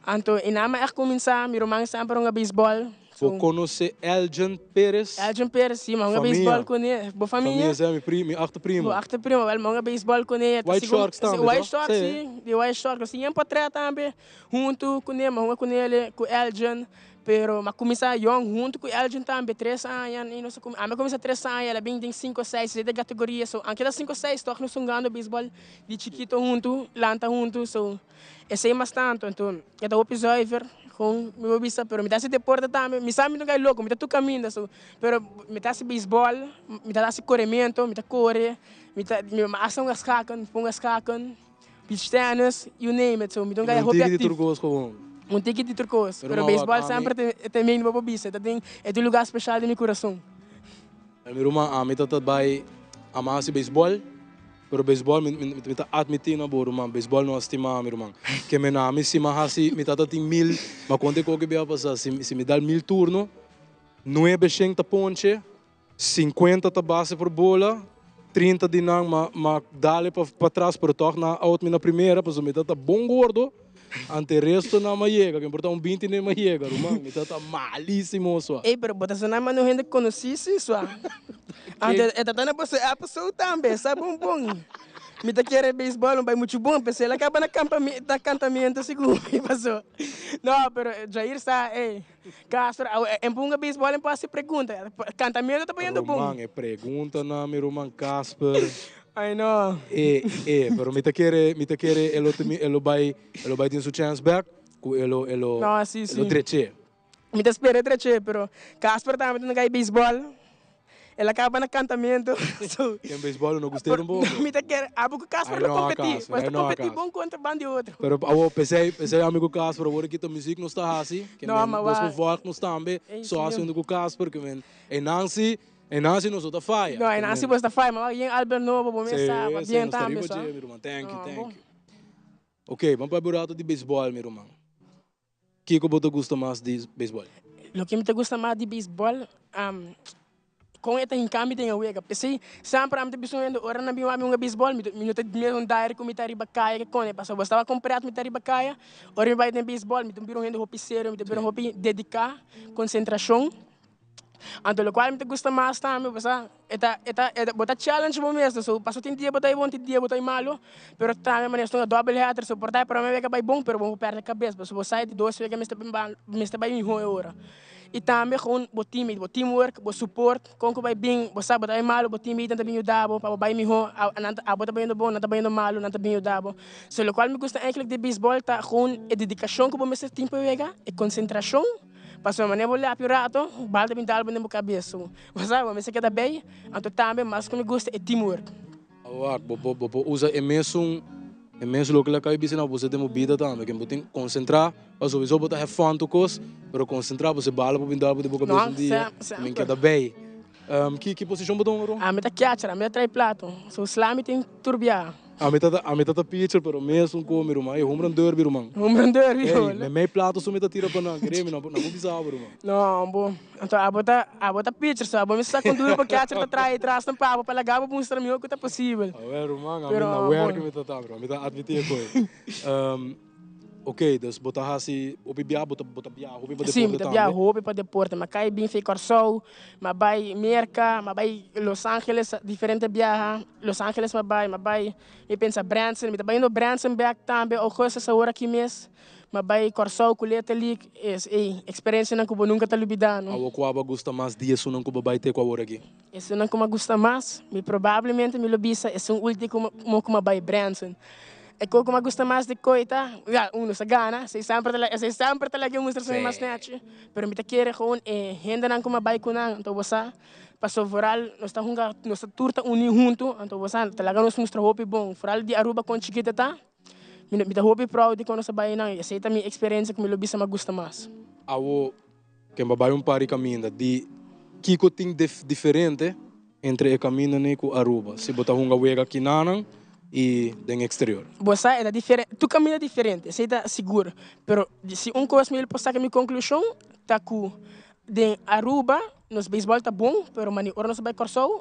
Anto i nan mi a ègt kuminsá, mi ruman semper hunga beisbòl.
Bo konosé Elgin Perez?
Elgin Perez, si, mi a hunga beisbòl kuné. Bo famia?
Famia, si, mi pri, mi achter primo.
Bo achter primo, wèl mi a hunga beisbòl kuné.
White Sharks tambe,
White Sharks, si, di White Sharks. Nos tin yen potrèt tambe huntu kuné, mi a hunga kuné, ku Elgin. Pero m'a cuminsa yong hunto cu Elgin tambe, tres aña, y nos a cuminsa, ami a cuminsa tres aña, el a bin den cinco seis, esey ta categoria, so aunke ta cinco seis toch nos hungando baseball di chikito hunto, lanta hunto, so esey mas tanto, anto e ta hopi zuiver, gewoon mi por bisa, pero mi ta haci deporte tambe, mi sa mi no cay loco, mi ta tur caminda, so, pero mi ta haci baseball, mi ta haci coremento, mi ta core, mi ta, mi hasta hunga schaken, mi por hunga schaken. Beach tennis, you name it. So mi don gaya hopi
Un tiki di
actief.
tur cos gewoon.
Un tiki di tur cos.
Pero
Pero
ma
baseball
wak, ami.
semper te te main bo por bisa. Ta den e tin lugar special den mi curason.
Mi ruman ami ta ta bai ama hasi baseball, pero baseball mi mi mi ta admiti na bo ruman, baseball no a stima mi ruman. Ke men ami si mi a hasi mi tata tin mil, ma konta e koke bia pasa, si si mi dal mil turno, nuebe shen ta ponche, 50 ta base por bola, 30 di nan ma ma dale pa patras pero tog nan out mi na primera pasobra mi ta ta bon gordo. Ante resto nan a yega, ke por ta un 20 nem a yega, ruman, mi tata malísimo sua.
Ey, pero bo ta sona mano hende conocí si sua. Ante e tata na boso episode tambe, sa bon bon. Mi ta kere baseball no bai mucho bon, p'esei el a caba na na cantamento segun mi paso. No, pero Jair sa, ey, Castro, awe e punga baseball en por haci pregunta. Cantamento ta bayendo bon.
Ruman, e preguntanan mi ruman Casper.
Ay no.
E, e, pero mi ta kere, mi ta kere e lo, e lo bai, e lo bai tin su chance back, cu e lo, e lo,
No, si,
e
si.
lo dreche.
Mi ta spera e dreche, pero Casper tambe ta na gai baseball. El a caba na cantamento, so.
Den baseball no gust'é tampoco.
Mi ta kere, abo cu Casper
Ay
lo
no,
competi,
Casper,
mas
ay
ta
no,
competi
Casper.
bon contra ban di otro.
Pero awor, p'esei, p'esei ami cu Casper awor aki ta muziek nos ta haci, ke
No,
men
ma
bos
wa.
por volg nos tambe,
Ey,
so haci
sí.
hunto cu Casper, ke men e nan si, e nan si nos no ta faya.
No,
Ke
e nan si
men
bos ta faya, ma wak yen Albert Nobo, bo mes
Sí,
sa, pa
sí,
bien
nos ta
tambe,
riba
so.
dje, mi ruman. Thank you,
No,
thank
bon.
you. Ok, ban papia un rato di baseball, mi ruman. Kiko bo ta gusta mas di beisbòl?
Loke mi ta gusta mas di beisbòl, kon e ta hinka mi den e wega. P'esei, semper ami ta bisa un hende ora nan bin wak mi hunga beisbòl, mi mi no ta mira un daire ku mi ta riba kaya ke kone. Pasobra bo staba kompret mi ta riba kaya, ora mi bai den beisbòl mi ta bira un hende hopi serio, mi ta bira hopi dediká, konsentrashon. Anto lokual mi ta gusta mas tambe bo sa e ta e ta bo ta challenge bo mes so paso tin dia bo ta bon tin dia bo ta malo pero tambe manera eston a double header so por ta e prome wega bai bon pero bo por perde kabes pasobra bo sa e di dos wega mester mester bai miho e ora y tambe gewoon bo teammate bo teamwork bo support kon ku bai bin bo sa bo ta bai malo bo teammate nan ta bin yuda bo pa bo bai miho nan ta abo ta bayendo bon nan ta bayendo malo nan ta bin yuda bo so lokual mi gusta eigenlijk di baseball ta gewoon e dedikashon ku bo mester tin pa e wega e konsentrashon. Pasobra manera bo lapi un rato, bal ta bin dal bo den bo kabes. So, bo sa, bo mester keda bei. Anto tambe mas ku mi gusta e teamwork.
Awor, bo por bo por usa e mesun e mesun loke la kai bisa na bo den bo bida tambe, ke bo tin konsentrá, pasobra sowieso bo ta have fun tur kos, pero konsentrá pasobra e bala por bin dal bo den bo kabes un dia,
No,
men
semper.
keda bei. Ki ki posishon bo ta hunga ron?
Ami ta catcher, ami ta trae plato. So sla mi tin tur biaha.
Ami ta ami ta ta pitcher pero mesun ku mi ruman. Ey home run derby ruman.
Home run derby
Ey
hola.
me mei plato su mi ta tira pa nan. Kere mi no no por bisa bo ruman.
No bo. Anto abo ta abo ta pitcher so abo mester sa kon duro pa catcher ta trae tras nan pa abo pa laga bo mustra miho ku ta posibel.
Awel ruman ami
Pero
na werk
bo.
mi ta ta mi ta admiti e koi. Ok, dus bo ta hasi hopi bia, bo ta bo ta biaha hopi pa
Sí, mi
deporte
ta biaha
tambe.
hopi pa deporte. Mi a kai bin fi Kòrsou, mi a bai Merka, mi a bai Los Angeles diferente biaha. Los Angeles mi a bai, mi a bai, mi pensa Branson, mi ta bayendo Branson bèk tambe ougùstus awor aki mes. Mi a bai Kòrsou ku Little League, es ey eksperensianan ku bo nunka ta lubidá no.
Awor kua bo a gusta mas di esunnan ku bo bai te ku awor aki?
Esunnan ku mi a gusta mas, mi probablemente mi lo bisa esun ultimo ku mi a bai Branson. E kos ku mi a gusta mas di koi ta, ya, uno sa gana, esei semper ta esei semper ta laga mustra su mas nechi, pero mi ta kere gewoon e hendenan ku mi a bai ku nan, anto bo sa, paso vooral nos ta hunga, nos ta tur ta uni huntu, anto bo sa, ta laga nos mustra hopi bon, vooral di Aruba kon chikito ta, mi mi ta hopi proud di kon nos a bai nan, esei ta mi eksperensia ku mi lo bisa mi a gusta mas.
Awo, ken bo a bai un par di kaminda, di kiko tin diferente Entre e kaminda ni ku Aruba, si bo ta hunga wega kinanan i den eksterior.
Bo sa e ta diferente, tur kaminda diferente, esei ta sigur. Pero si un kos mi por saka mi konklushon ta ku den Aruba nos beisbòl ta bon, pero mane ora nos a bai Kòrsou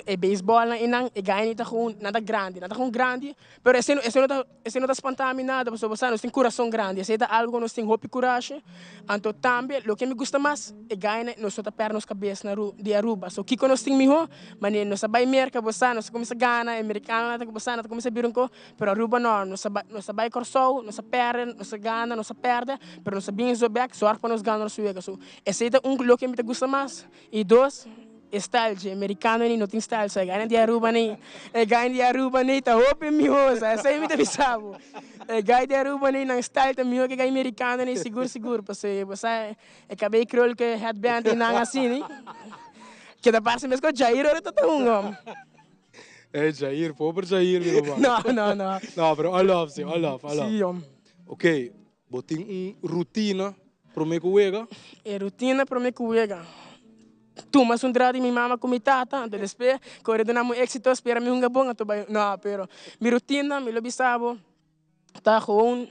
e beisbòlnan einan e gainan ta gewoon nan ta grandi, nan ta gewoon grandi, pero esei esei no ta Esei no ta spantá mi nada, pasobra bo sa nos tin kurason grandi. Esei ta algu ku nos tin hopi kurashi. Anto tambe loke mi gusta mas, e gaina nos no ta pèrdè nos kabes na di Aruba. So kiko nos tin mihó? Manera nos a bai Merka, bo sa, nos a kuminsá gana, e merikanonan ta bo sa, nan ta kuminsá bira un ko, pero Aruba no. Nos a bai nos a bai Kòrsou, nos a pèrdè, nos a gana, nos a pèrdè, pero nos a bin so bèk, sòrg pa nos gana nos wega. So esei ta un loke mi ta gusta mas. I dos, e style dje mericano ni no tin style so e gainan di Aruba ni e gai di Aruba ni ta hopi miho sa esei mi ta bisa bo e gai di Aruba ni nan style ta miho ke gai mericano ni sigur sigur pasobra bo sa e cabei krul ku e headband i nan asini keda parse mes ku Jair ora ta ta hunga.
E Jair, pober Jair mi ruman.
No no no.
No pero all love si, all love, all love.
Si yom.
Ok, Bo tin un rutina promé ku wega?
E rutina promé ku wega. Tuma su entrada di mi mama ku mi tata, anto despues kore duna mi un éksito, spera mi hunga bon, anto bai. No, pero mi rutina, mi lo bisa bo, ta gewoon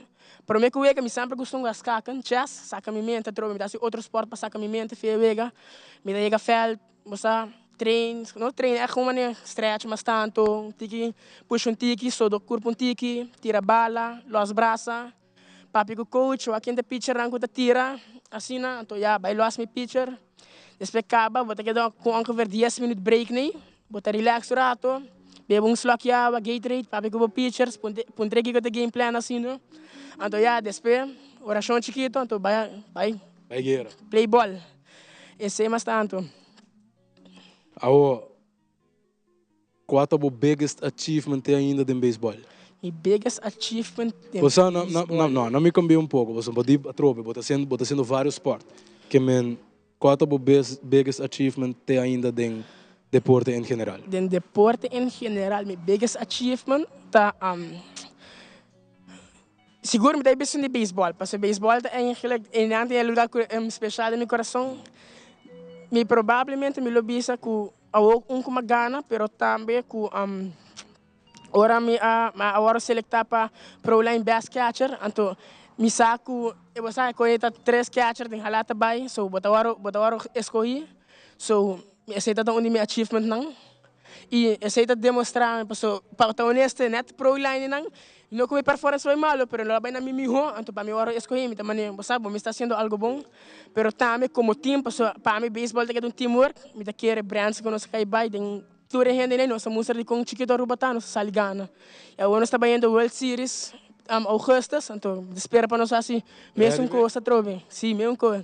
promé ku wega mi semper gusta hunga skaken, chess, saka mi mente atrobe. Mi ta hasi otro spòrt pa saka mi mente fe e wega. Mi ta yega vèlt, bo sa, train, no train, ègt gewoon manera stretch mas tantu, un tiki, pusha un tiki, sodo kurpu un tiki, tira bala, lòs brasa. Papia ku coach, wak ken ta pitchernan ku ta tira, asina, anto ya bai los mi pitcher. Despues kaba bo ta keda ku ongeveer dies minut break nei, bo ta relax un rato, bebe un slokje awa, Gatorade, papia ku bo pitchers, puntra kiko ta game plan asina. Anto ya despues orashon chikito anto bai bai
Bai guera.
Play ball. Esei mas tanto.
Awo, Kua ta bo biggest achievement te ainda den beisbòl?
Mi biggest achievement den
Bo sa, na, na,
beisbòl.
no, na mi kambia un poko, pasobra bo di atrobe, bo ta hasiendo, bo ta hasiendo varios sport. Ke men, kua ta bo bes, biggest achievement te ainda den deporte en general?
Den deporte en general mi biggest achievement ta, sigur mi ta e besun di beisbòl, pasobra beisbòl ta eigenlijk einan tin e lugar ku special den mi kurason. Mi probablemente mi lo bisa ku Awor un ku mi a gana pero tambe ku ora mi a a wòrdu selektá pa Pro Line Best Catcher anto mi sa ku e bo sa ku e ta tres catcher den hala ta bai so bo ta wòrdu bo ta wòrdu eskohí so esei ta un di mi achievementnan i esei ta demostrá mi paso pa ta honesto nèt Pro Linenan No ku mi performance bai malo, pero lo a bai na mi miho, anto pa mi ora eskohé mi ta manera, bo sa bo mi sta hasiendo algo bon, pero tambe komo team, pasobra pa mi beisbòl ta keda un teamwork, mi ta kere Brandsen ku nos a kai bai den tur e hendenan, nos a mustra dikon chikito Aruba ta, nos a sali gana. I awor nos ta bayendo World Series augustus, anto mi ta spera pa nos hasi mesun kos atrobe, si mesun kos.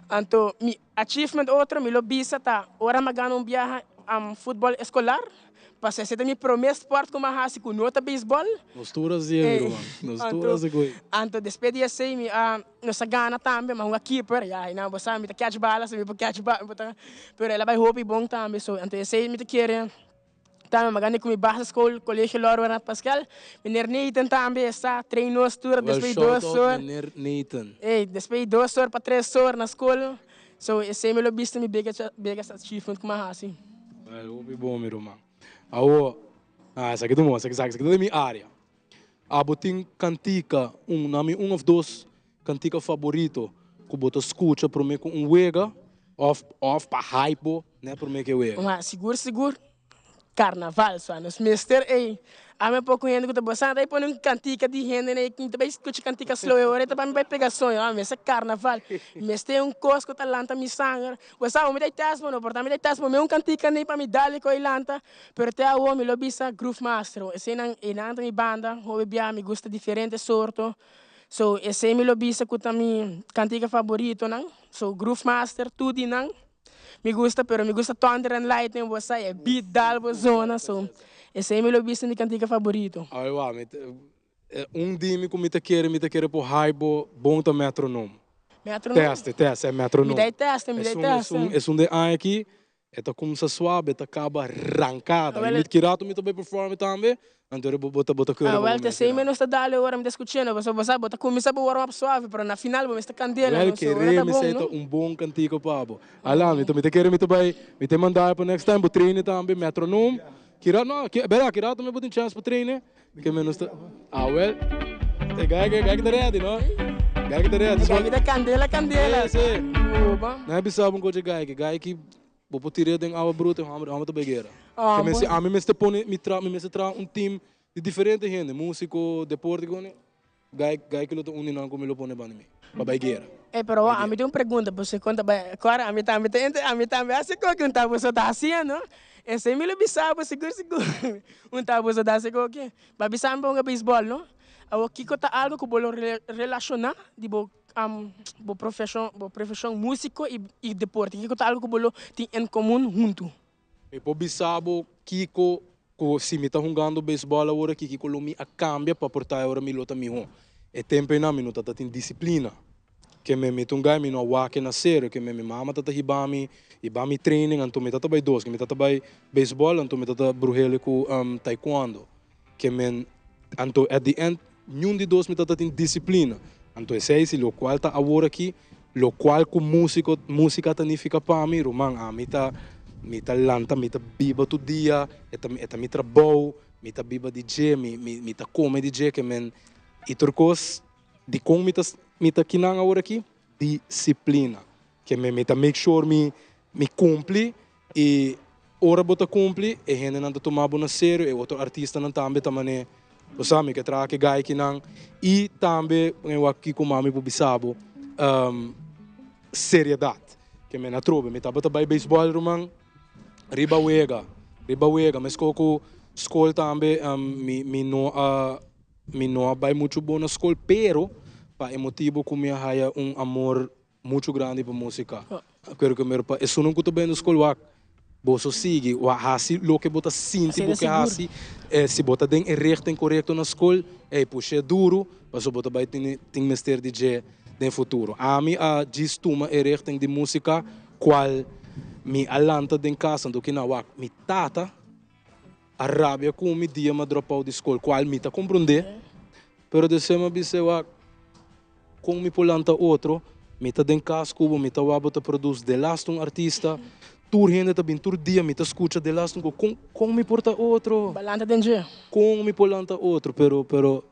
Anto mi achievement otro mi lo bisa ta ora mi a gana un biaha futbòl eskolar, Pasobra esei ta mi promé sport ku mi a hasi ku no ta beisbòl.
Nos tur a siña, mi ruman. Nos tur a siña.
Anto despues di esei mi a, nos a gana tambe, mi a hunga keeper. Ya, einan bo sa mi ta catch bala, so mi por catch bala, mi por ta, pero el a bai hopi bon tambe. So, anto esei mi ta kere tambe mi a gana ku mi basisschool, Colegio Loro Bernard Pascal. Meneer Nathan tambe e sa train nos tur
Well,
despues di
shout
dos
out
or.
meneer Nathan.
Ey, despues di dos or pa tres or na skol. So esei mi lo bista mi biggest achievement ku mi a hasi.
Well, hopi bon mi ruman. Awo, ah, esaki ta bon, esaki esaki ta den mi area. Abo tin kantika, un, na mi un of dos kantika faborito ku bo ta skucha prome ku un wega of of pa hype bo net prome ku e wega?
Wah, sigur sigur Carnaval so nos mester ey ami poco hende cu ta bosa ey pone un cantica di hende ey mi ta bay scucha cantica slow ey ora ta pa mi bay pega soño ami mester carnaval mester un cos cu ta lanta mi sanger bo sa mi ta test bo no por ta mi ta test bo mi un cantica ney pa mi dale cu ey lanta pero te awo mi lo bisa groove master eseynan eynan ta mi banda hopi bia mi gusta diferente sorto so esey mi lo bisa cu ta mi cantica favoritonan so groove master tur di nan. Mi gusta pero mi gusta Thunder and Lightning bo sa e beat dal bo zona so esey mi lo bisa mi cantica favorito.
Ay wa mi ta un di mi ku mi ta kere mi ta kere por hype bo bon ta metronome.
Metronome?
Teste teste e metronome.
Mi ta e teste mi ta e teste.
Esun esun den aña aki e ta kumsa suave e ta kaba rankada
Awel
mi ki rato mi ta bai performe tambe anto bo bo ta bo ta kere
Awel
bo
te
mester
esey mi nos ta dal ora mi ta escuchando pasobra bo sa bo ta cuminsa bo warm up suave pero na final bo mester candela
Wel
no so ora
kere
ta
mi
bon
esey ta
no.
un bon cantico pa bo. Ala mi ta mi ta kere mi ta bay mi ta manda pa next time bo traine tambe metronome ki rato no ki bera ki rato mi bo tin chance pa traine ke mi nos ta awel e guy ke guy ke ta ready no guy ke ta ready
E guy ke ta candela candela.
Si si
Oba.
Nan a bisa bo un coche guy ke guy ki Bo por tir'é den awa bruto e hòmber, e hòmber ta bai guera. Ke men si ami mester pone mi tra mi mester traha un team di diferente hende, músiko, deporte kiko gai gai kilo ta un di nan ku mi lo pone banda mi pa bai guera.
Ey pero wou ami tin un pregunta pasobra kon ta bai kòrda ami tambe ta ente ami tambe hasi koki un ta boso ta hasiendo esei mi lo bisa bo sigur sigur un ta boso ta hasi koki bo a bisa mi pa hunga beisbòl no awor kiko ta algo ku bo lo relashoná di bo Bo profeshon, bo profeshon músiko i i deporte, kiko ta algu ku bo lo tin en komun huntu?
Mi por bisa bo kiko ku si mi ta hungando beisbòl awor aki, kiko lo mi a kambia pa por ta e ora mi lo ta mihó. E tempu einan mi no ta ta tin disiplina. Ke me mi ta un gai mi no a wak na serio, ke me mi mama ta ta hiba mi, hiba mi training, anto mi ta ta bai dos, ke mi ta ta bai beisbòl anto mi ta ta bruhele ku taekwondo. Ke men anto at the end niun di dos mi ta ta tin disciplina. Anto esei si locual ta awor aki, locual cu musico musica ta nifica pa mi, ruman ami ta mi ta lanta mi ta biba tur dia, e ta e ta mi trabou, mi ta biba di dje, mi mi mi ta come di dje ke men y tur cos dicon mi ta mi ta kinan awor aki? Disciplina. Ke men mi ta make sure mi mi cumpli Y ora bo ta cumpli, e hendenan ta tuma bo na serio, e otro artistanan tambe ta mane. Bo sa, mi ke traha ku e gaikinan i tambe mi wak kiko mami por bisa bo, seriedat. Ke men atrobe mi tabata bai beisbòl ruman riba wega, riba wega. Meskos ku skol tambe mi mi no a mi no a bai muchu bon na skol, pero pa e motibu ku mi a haya un amor Muchu grandi pa músika. Pero ke mero pa esunnan ku ta bendo skol wak, boso sigui wak hasi loke bo ta sinti bo ke hasi. Si bo ta den e richting korekto na skol, ey push'é duru, pasobra bo ta bai tene tin mester di dje den futuro. Ami a djis tuma e richting di músika kual mi a lanta den kas, anto kina wak mi tata a rabia ku mi dia mi a drop out di skol, kual mi ta komprondé, pero despues mi a bis'é wak, Kon mi por lanta otro? Mi ta den kas ku bo, mi ta wak bo ta produce delaste un artista, tur hende ta bin tur dia mi ta skucha delaste un kon kon mi por ta otro?
Ba lanta den dje.
Kon mi por lanta otro? Pero pero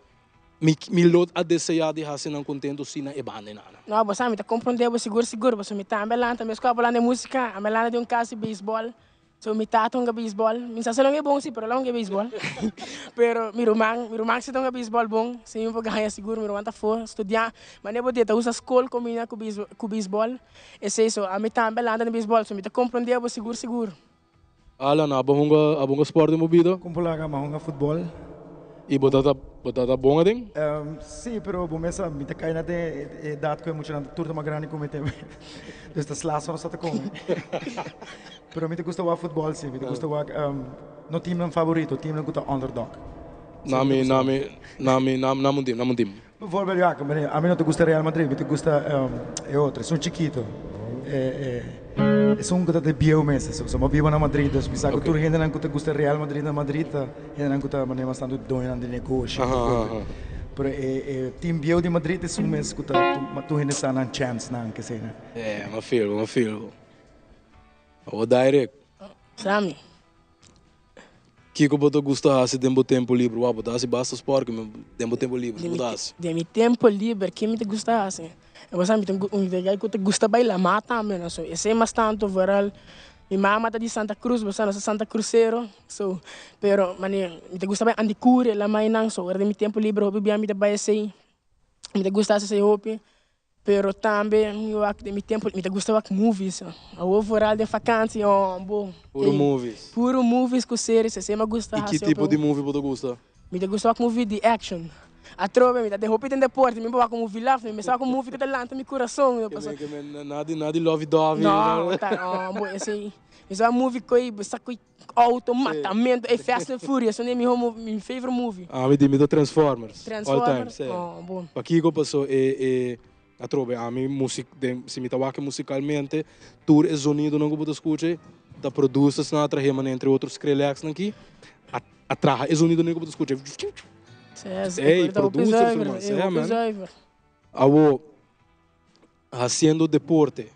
mi mi lo a desea di hasi nan kontento si na e banda nan.
No, bo sa mi ta komprondé bo sigur sigur, pasobra mi tambe a lanta, meskos a bo lanta e musika, ami a lanta den un kas di beisbòl. So mi tata hunga beisbòl, mi sa si el hunga bon si, pero el a hunga beisbòl. Pero mi ruman, mi ruman si ta hunga beisbòl bon, si mi por gaña sigur, mi ruman ta for studiá, manera bo di e ta usa skol kombina ku ku beisbòl, esei so ami tambe a lanta den beisbòl, so mi ta komprondé bo sigur sigur.
Alan, abo hunga abo hunga spòrt den bo bida?
Kon por laga, mi a hunga futbòl.
I bo ta bo ta bon aden?
Sí, pero bo mes sa, mi ta kai na den e edat ku e muchanan tur ta mas grandi ku mi tembe. Dus ta sla so nos ta ta kome. Pero mi ta gusta wak futbol si, mi ta gusta wak no teamnan favorito, teamnan ku ta underdog.
Nami, nami, nami, nami un team, nami un team.
Bijvoorbeeld ja, ami no ta gusta Real Madrid, mi ta gusta e otro, esun chikito, esun ku ta di bieu mes, esun. So mi a biba na Madrid, dus mi sa ku tur hendenan ku ta gusta Real Madrid na Madrid ta hendenan ku ta manera mas tantu doñonan di negoshi, bijvoorbeeld. Pero e team bieu di Madrid esun mes ku ta tur hende sa nan chance nan, kesei nan.
E, mi a feel bo, mi a feel bo. Awo Direct.
Sammy.
Kiko bo ta gusta hasi den bo tempo liber? Wou, bo ta hasi basta sport den bo tempo liber, bo ta hasi?
Den mi tempo liber, ke mi ta gusta hasi? Bo sa mi ta un guy ku ta gusta baila ma tambe no, so esei mas tantu vooral mi mama ta di Santa Cruz, bo sa nos ta Santa Cruzero, so pero manera mi ta gusta bai Andicuri, Lamainan, so ora den mi tempo liber hopi bia mi ta bai esei, mi ta gusta hasi esei hopi. Pero tambe mi wak den mi tempo mi ta gusta wak movies. Awor vooral den vakantie oh bo.
Puro movies.
Puro movies ku series esei mi a gusta
I ki
hasi
tipo
hopi.
di movie bo ta gusta?
Mi ta gusta wak movie di action. Atrobe mi ta den hopi den deporte mi por wak un movie laf mi mester wak un movie ku ta lanta mi kurason.
Ke men ke men nada di nada di lovey dovey.
No ta oh bo esei mi sa wak movie koe bo sa koe Auto, matamento, ey Fast and Furious, un di mi mi favorite movie.
Ami di mi ta Transformers, all time,
Transformers,
sí.
oh bon.
Pakiko paso e e atrobe ami music den si mi ta wak musicalmente tur e zonidonan ku bo ta skucha ta producers nan a trahe manera entre otro Skrillex nan ki a a traha e zonidonan ku bo ta skucha
Sí,
Ey
ta hopi
producers
zuiver,
man,
ey
sí
hopi
man.
zuiver.
Awo haciendo deporte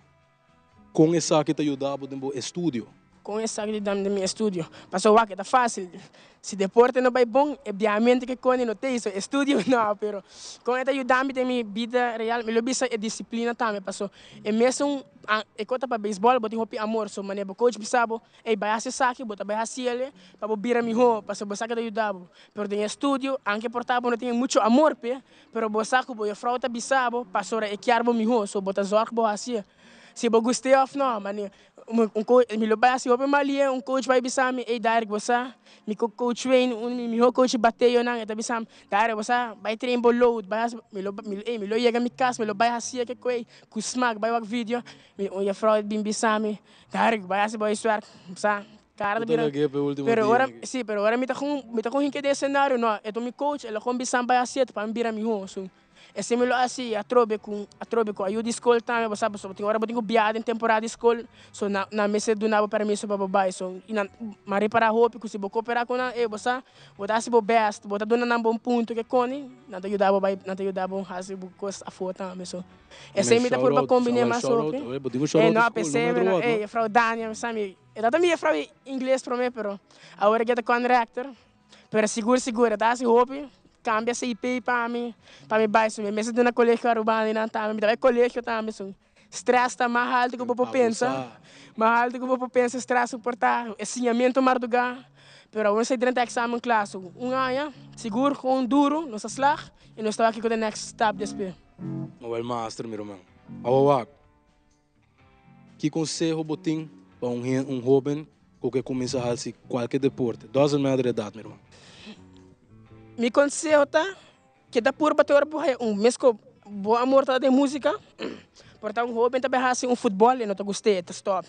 Kon esaki ta yuda bo den bo estudio?
Kon esaki ta yuda mi den mi estudio? Pasobra wak e ta fásil. Si deporte no bai bon, e biahamento ke koni no ta eso. Estudio no, pero kon e ta yuda mi den mi bida real? Mi lo bisa e disiplina tambe, pasobra e mesun e kos ta pa beisbòl bo tin hopi amor. So manera bo coach bisa bo, ey bai hasi esaki, bo ta bai hasi el pa bo bira mihó, pasobra bo sa ke ta yuda bo. Pero den estudio, anke por ta bo no tin mucho amor p'e, Pero bo sa ku bo jefrou ta bisa bo pasobra e kier bo mihó, so bo ta zòrg bo hasié. Si bo gust'é òf nò, mane un coach, mi lo bai hasi hopi mal ie, un coach bai bisa mi, ey Darick bo sa, mi ku coach Wayne, un di mi mihó coach di bateonan, e ta bisa mi, Darick bo sa, bai train bo load, bai hasi, mi lo, ey mi lo yega mi kas, mi lo bai hasié ke koe, ku smak, bai wak video, mi un jefrou bin bisa mi, Darick bai hasi bo huiswerk, bo sa, Cara ta bira pero ora si pero ora mi ta con mi ta con hinca den escenario no e ta mi coach el a con bisa mi bay haci pa mi bira miho so esey mi lo haci atrobe cu atrobe cu ayuda di school tambe bo sa pasobra tin ora bo tin cu biaha den temporada di school so nan nan mester duna bo permiso pa bo bay so y nan mi a repara hopi cu si bo coopera cu nan ey bo sa bo ta haci bo best bo ta duna nan bon punto ke koni nan ta yuda bo bay nan ta yuda bo haci bo cos afo tambe so esey mi ta purba combine mas hopi ey no pesey ey juffrouw Dania mi sa mi. E tabata mi jefrouw ingles prome pero awor ke ta conrector pero sigur sigur e ta hasi hopi cambia CP pa mi pa mi bai su mi mester duna colegio Arubano y nan tambe mi ta bai colegio tambe su stress ta mas alto ku bo por pensa mas alto ku bo por pensa stress su por ta e siñamento marduga. Pero awor nos ta drenta examen kla, so un aña sigur gewoon duro nos a slag y nos ta wak kiko ta next stap despues.
Awel master mi ruman. Awo wak, ki conseho bo tin pa un un hoben ku ke kuminsa hasi kualke deporte? Doesn't matter edad mi ruman.
Mi conseho ta Keda purba te ora bo haya un mes ku bo amor ta den músika. Por ta un hóben ta bai hasi un futbòl e no ta gust'é, e ta stòp.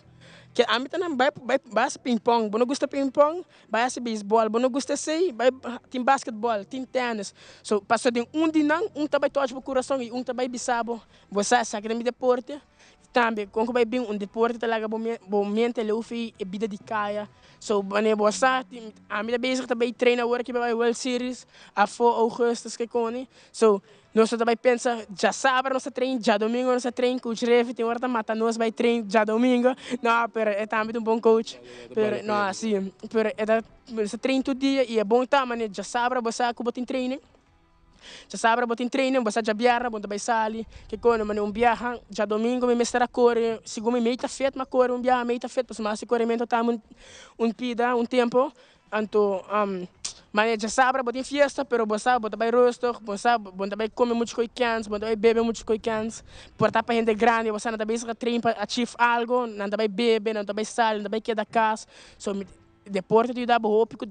Ke ami ta nan bai bai bai hasi pingpong, bo no gusta pingpong, bai hasi beisbòl, bo no gusta esei, bai tin basketbòl, tin tènis. So pasobra den un di nan, un ta bai tòch bo kurason i un ta bai bisa bo, bo sa esaki ta mi deporte. Tambe kon ku bai bin un deporte ta laga bo bo mente leu fi e bida di kaya. So wanneer bo sa tin ami ta bezig ta bai train awor aki pa bai World Series afo augustus ke koni. So nos no ta bai pensa djasabra nos ta train, djadomingo nos ta train, coach Revi tin ora ta mata nos bai train djadomingo. No pero e tambe ta un bon coach. Pero no si pero e ta nos ta train tur dia y e bon ta manera djasabra bo sa ku bo tin training. Djasabra bo tin training, bo sa djabièrnè bo ta bai sali, ke kono mane un biaha, djadomingo mi mester a kore, segun mi mei ta fet m'a kore un biaha mei ta fet pasobra mi hasi korementu tambe un pida un tempo, anto mane djasabra bo tin fiesta pero bo sa bo ta bai rustig, bo sa bo ta bai kome muchu koi kens, bo ta bai bebe muchu koi kens, por ta pa hende grandi bo sa nan ta bezig a train pa achieve algo, nan ta bai bebe, nan ta bai sali, nan ta bai keda kas, so mi. Deporte ta yuda bo hopi ku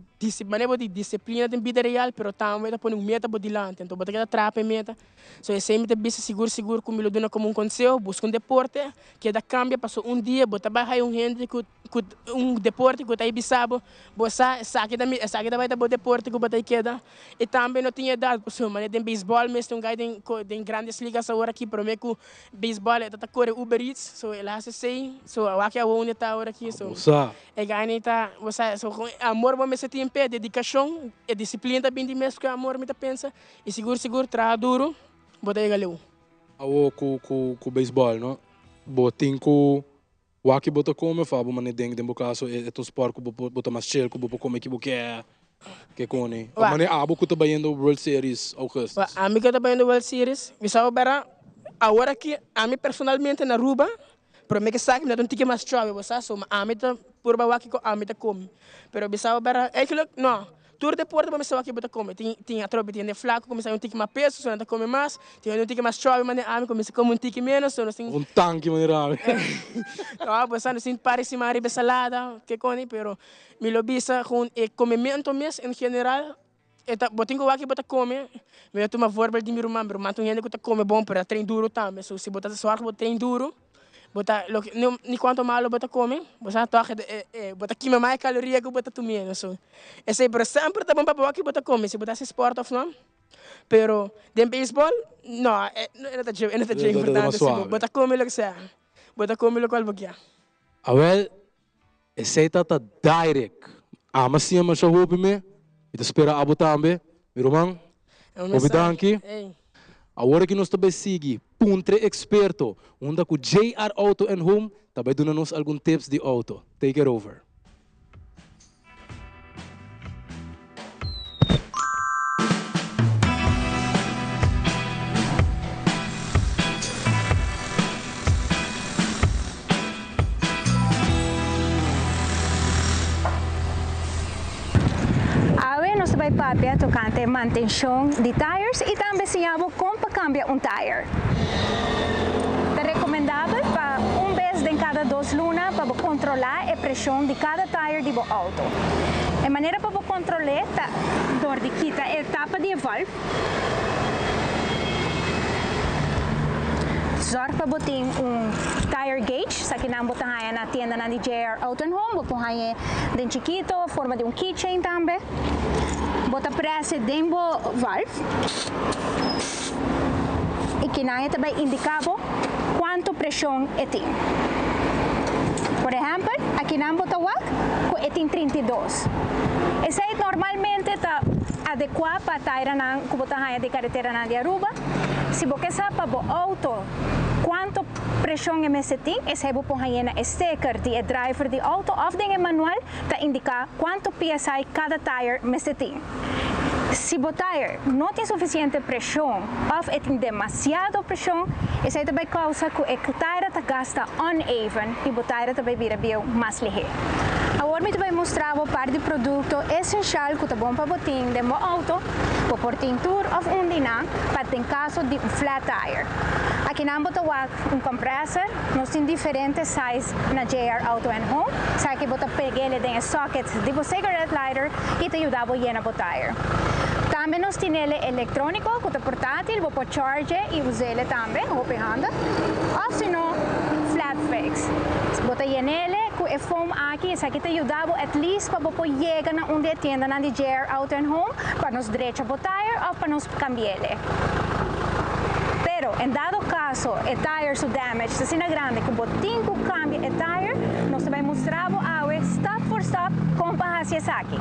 manera bo di disiplina den bida real pero tambe ta pone un meta bo dilanti anto bo ta keda trapa e meta. So esei mi ta bisa sigur sigur ku mi lo duna komo un konseho, buska un deporte keda kambia paso un dia bo ta bai haya un hende ku ku un deporte ku ta bisa bo, bo sa esaki ta mi esaki ta bai ta bo deporte ku bo ta keda i tambe no tin edat pasobra manera den beisbòl mes tin un guy den den grandes ligas awor aki prome ku beisbòl e ta ta kore Uber Eats so el a hasi esei so awaki awor unda e ta awor aki so. E gani ta, bo sa, so con amor bo mester tin p'e, dedicacion, e disciplina ta bin di mes cu e amor mi ta pensa, y sigur sigur traha duro, bo ta yega leu.
Awo cu cu cu baseball no, bo tin cu wak ki bo ta come of abo mane den den bo caso e ta un sport cu bo por bo ta mas chill cu bo por come ki bo kier ke coni of mane abo cu ta bayendo World Series Augustus.
Ami cu ta bayendo World Series, mi sa bo bera awor aki ami personalmente na Aruba Prome ke sa ki mi ta un tiki mas chòbe bo sa, so ami ta purba wak kiko ami ta kome. Pero bisa bo bera, eigenlijk no, tur deporte bo mester wak kiko bo ta kome. Tin tin atrobe tin hende flaku ku mester un tiki mas peso, so nan ta kome mas, tin hende un tiki mas chòbe manera ami ku mester kome un tiki menos, so nos tin.
Un tanki manera ami.
No, bo sa nos tin par di siman riba e salada, ke koni, pero mi lo bisa gewoon e komemento mes en general E ta, bo tin ku wak ki bo ta kome. Mi ta tuma voorbeeld di mi ruman. Mi ruman ta un hende ku ta kome bon, pero e ta train duru tambe. So, si bo ta sòrg bo train duru, bo ta loke no ni kuantu malo bo ta kome, bo sa tòg e e bo ta kima mas e kaloria ku bo ta tumiendo. So, esei, pero semper ta bon pa bo wak ki bo ta kome, si bo ta hasi spòrt òf no. Pero den beisbòl, no, e no ta dje e no ta dje importante si bo ta kome loke sea. Bo ta kome lokual bo kia.
Awel, Esey ta ta direct. Ama siña masha hopi me. Mi ta spera abo tambe. Mi ruman, hopi danki. Awor aki nos ta bay sigui Puntre Experto, unda cu JR Auto and Home ta bay duna nos algun tips di auto. Take it over.
Awe nos ta bai papia tokante mantenshon di tires i tambe siña bo kon pa kambia un tire. Ta rekomendabel pa un bes den kada dos luna pa bo kontrolá e preshon di kada tire di bo outo. E manera pa bo kontrol'é ta dor di kita e tapa di e valve. Zorg pa bo tin un tire gauge, esakinan bo ta haña na tiendanan di JR Auto and Home, bo por hañ'é den chikito, forma di un keychain tambe. Bo ta prese den bo valve i kinan e ta bai indiká bo kuantu preshon e tin. Por ehèmpel, akinan bo ta wak ku e tin 32. Esei normalmente ta adekuá pa tairanan ku bo ta haña den kareteranan di Aruba. Si bo ke sa pa bo outo kuantu preshon e mester tin, esei bo por hañ'é na e steker di e driver di outo òf den e manual ta indiká kuantu psi kada tire mester tin. Si bo tire no tin sufisiente preshon òf e tin demasiado preshon, esei ta bai kousa ku e tire ta gasta uneven i bo tire ta bai bira bieu mas lihé. Awor mi ta bai mustra bo par di produkto esenshal ku ta bon pa bo tin den bo outo. Bo por tin tur òf un di nan pa den kaso di un flat tire. Akinan bo ta wak un compressor. Nos tin diferente size na JR Auto and Home. Esaki bo ta peg'ele den e socket di bo cigarette lighter i ta yuda bo yena bo tire. Tambe nos tin ele electronico cu ta portatil, bo por charge y usele tambe, hopi handig. Of si no, flat fix. Bo ta yenele cu e foam aki, esaki ta yuda bo at least pa bo por yega na un di e tiendanan di JR Auto and Home pa nos drecha bo tire of pa nos cambiele. Pero en dado caso e tire su damage ta asina grandi cu bo tin cu cambia e tire, nos ta bay mustra bo awe stap for stap con pa haci esaki.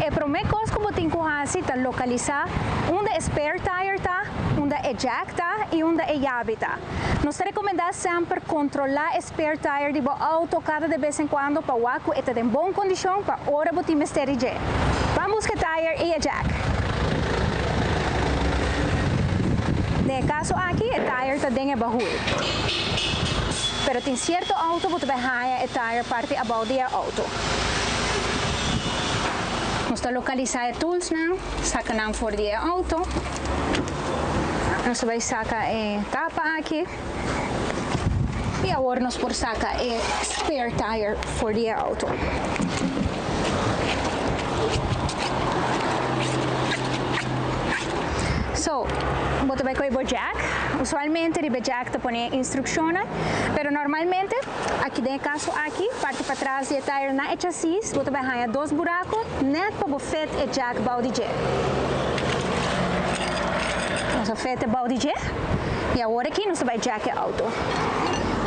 E prome cos cu bo tin cu haci ta localisa unda e spare tire ta, unda e jack ta y unda e yabi ta. Nos ta recomenda semper controla e spare tire di bo auto cada de bes en cuando pa wak cu e ta den bon condicion pa ora bo tin mester di dje. Ban busca e tire y e jack. Den e caso aki e tire ta den e bahul. Pero tin cierto auto bo ta bay haya e tire parti abao di e auto. Nos ta localisa e toolsnan, saca nan for di e auto. Nos ta bay saca e tapa aki. Y awor nos por saca e spare tire for di e auto. So, bo ta bay coge bo jack. Usualmente riba e jack ta pone instruccionnan, pero normalmente aki den e caso aki, parti patras di e tire na e chasis, bo ta bay haya dos buraco net pa bo fit e jack bao di dje. Nos a fit e bao di dje y awor aki nos ta bay jack e auto.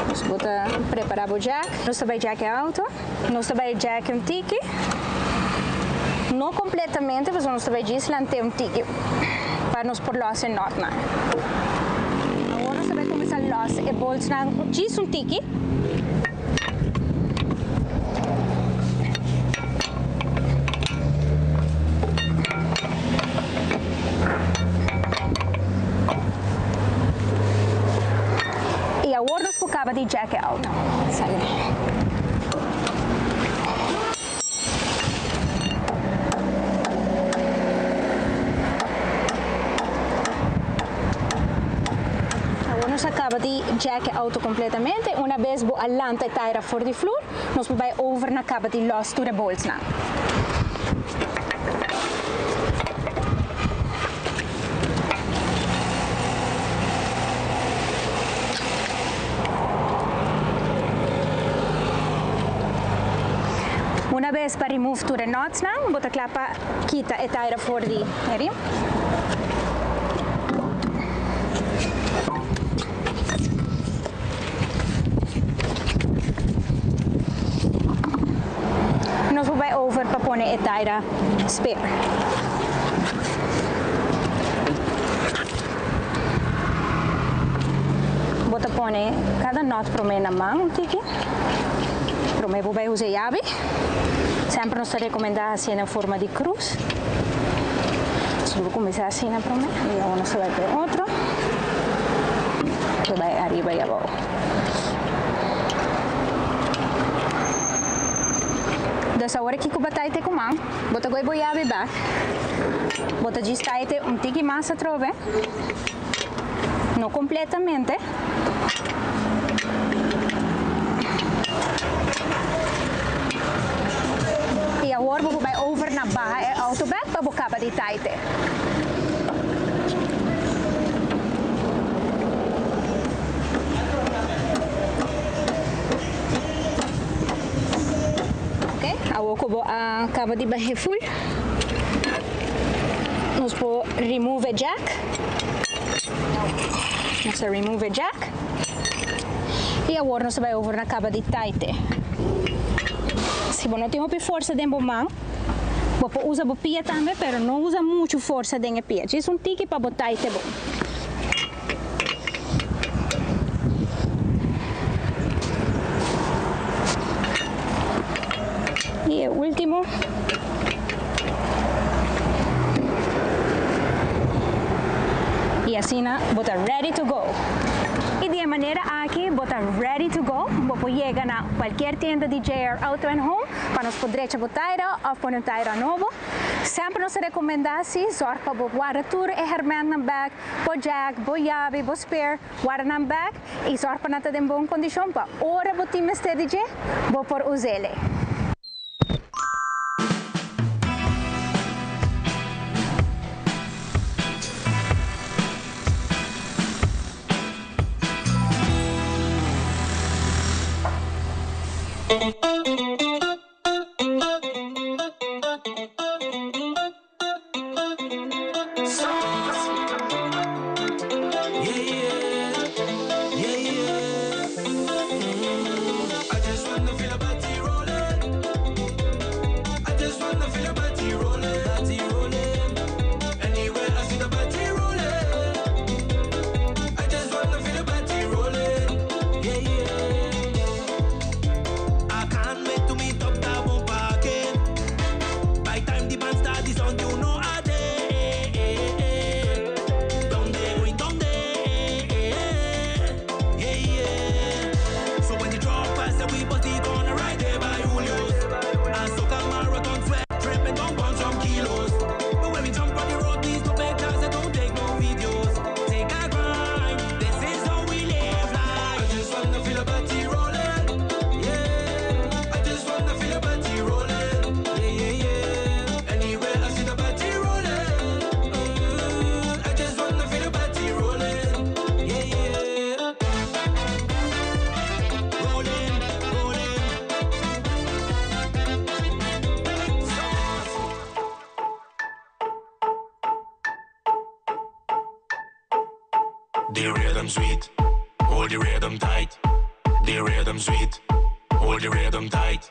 Nos bo ta prepara bo jack, nos ta bay jack e auto. Nos ta bay jack un tiki, no completamente pasobra nos ta bay djis lant'é un tiki pa nos por los e notnan. Awor nos ta bay cuminsa los e boltsnan djis un tiki. Y awor nos por caba di jack e auto. Sali. Awor nos a caba di jack e auto completamente. Una bes bo a lanta e taira for di flur, nos por bay over na caba di los tur e boltsnan. Una bes pa remove tur e knotsnan, bo ta kla pa kita e taira for di e rim. Nos por bai over pa pone e taira spare. Bo ta pone kada nòt promé na man un tiki. Promé bo bai usa e yabi. Semper nos ta rekomendá hasié na forma di krus. So bo kuminsá asina promé i awor nos ta bai pa e otro. Ta bai ariba i abou. Dus awor aki ku bo ta ite ku man, bo ta goi bo yabi bak. Bo ta djis taite un tiki mas atrobe, no completamente. Y awor bo por bay over na baha e auto bek pa bo caba di taite. Ok, awor cu bo a caba di bahe full, nos por remove e jack. Nos a remove e jack. Y awor nos ta bay over na caba di taite. Si bo no tin hopi forsa den bo man, bo por usa bo pia tambe, pero no usa mucho forsa den e pia. Djis un tiki pa bo taite bon. Y e ultimo. Y Y asina bo ta ready to go. Y di e manera aki bo ta ready to go, bo por yega na cualkier tienda di JR Auto and Home pa nos por drecha bo taira of pone un taira nobo. Semper nos ta recomenda si zorg pa bo warda tur e hermentnan bek, bo jack, bo yabi, bo spare, warda nan bek y zorg pa nan ta den bon condicion pa ora bo tin mester di dje, bo por uz'ele.
The rhythm sweet, hold the rhythm tight. The rhythm sweet, hold the rhythm tight.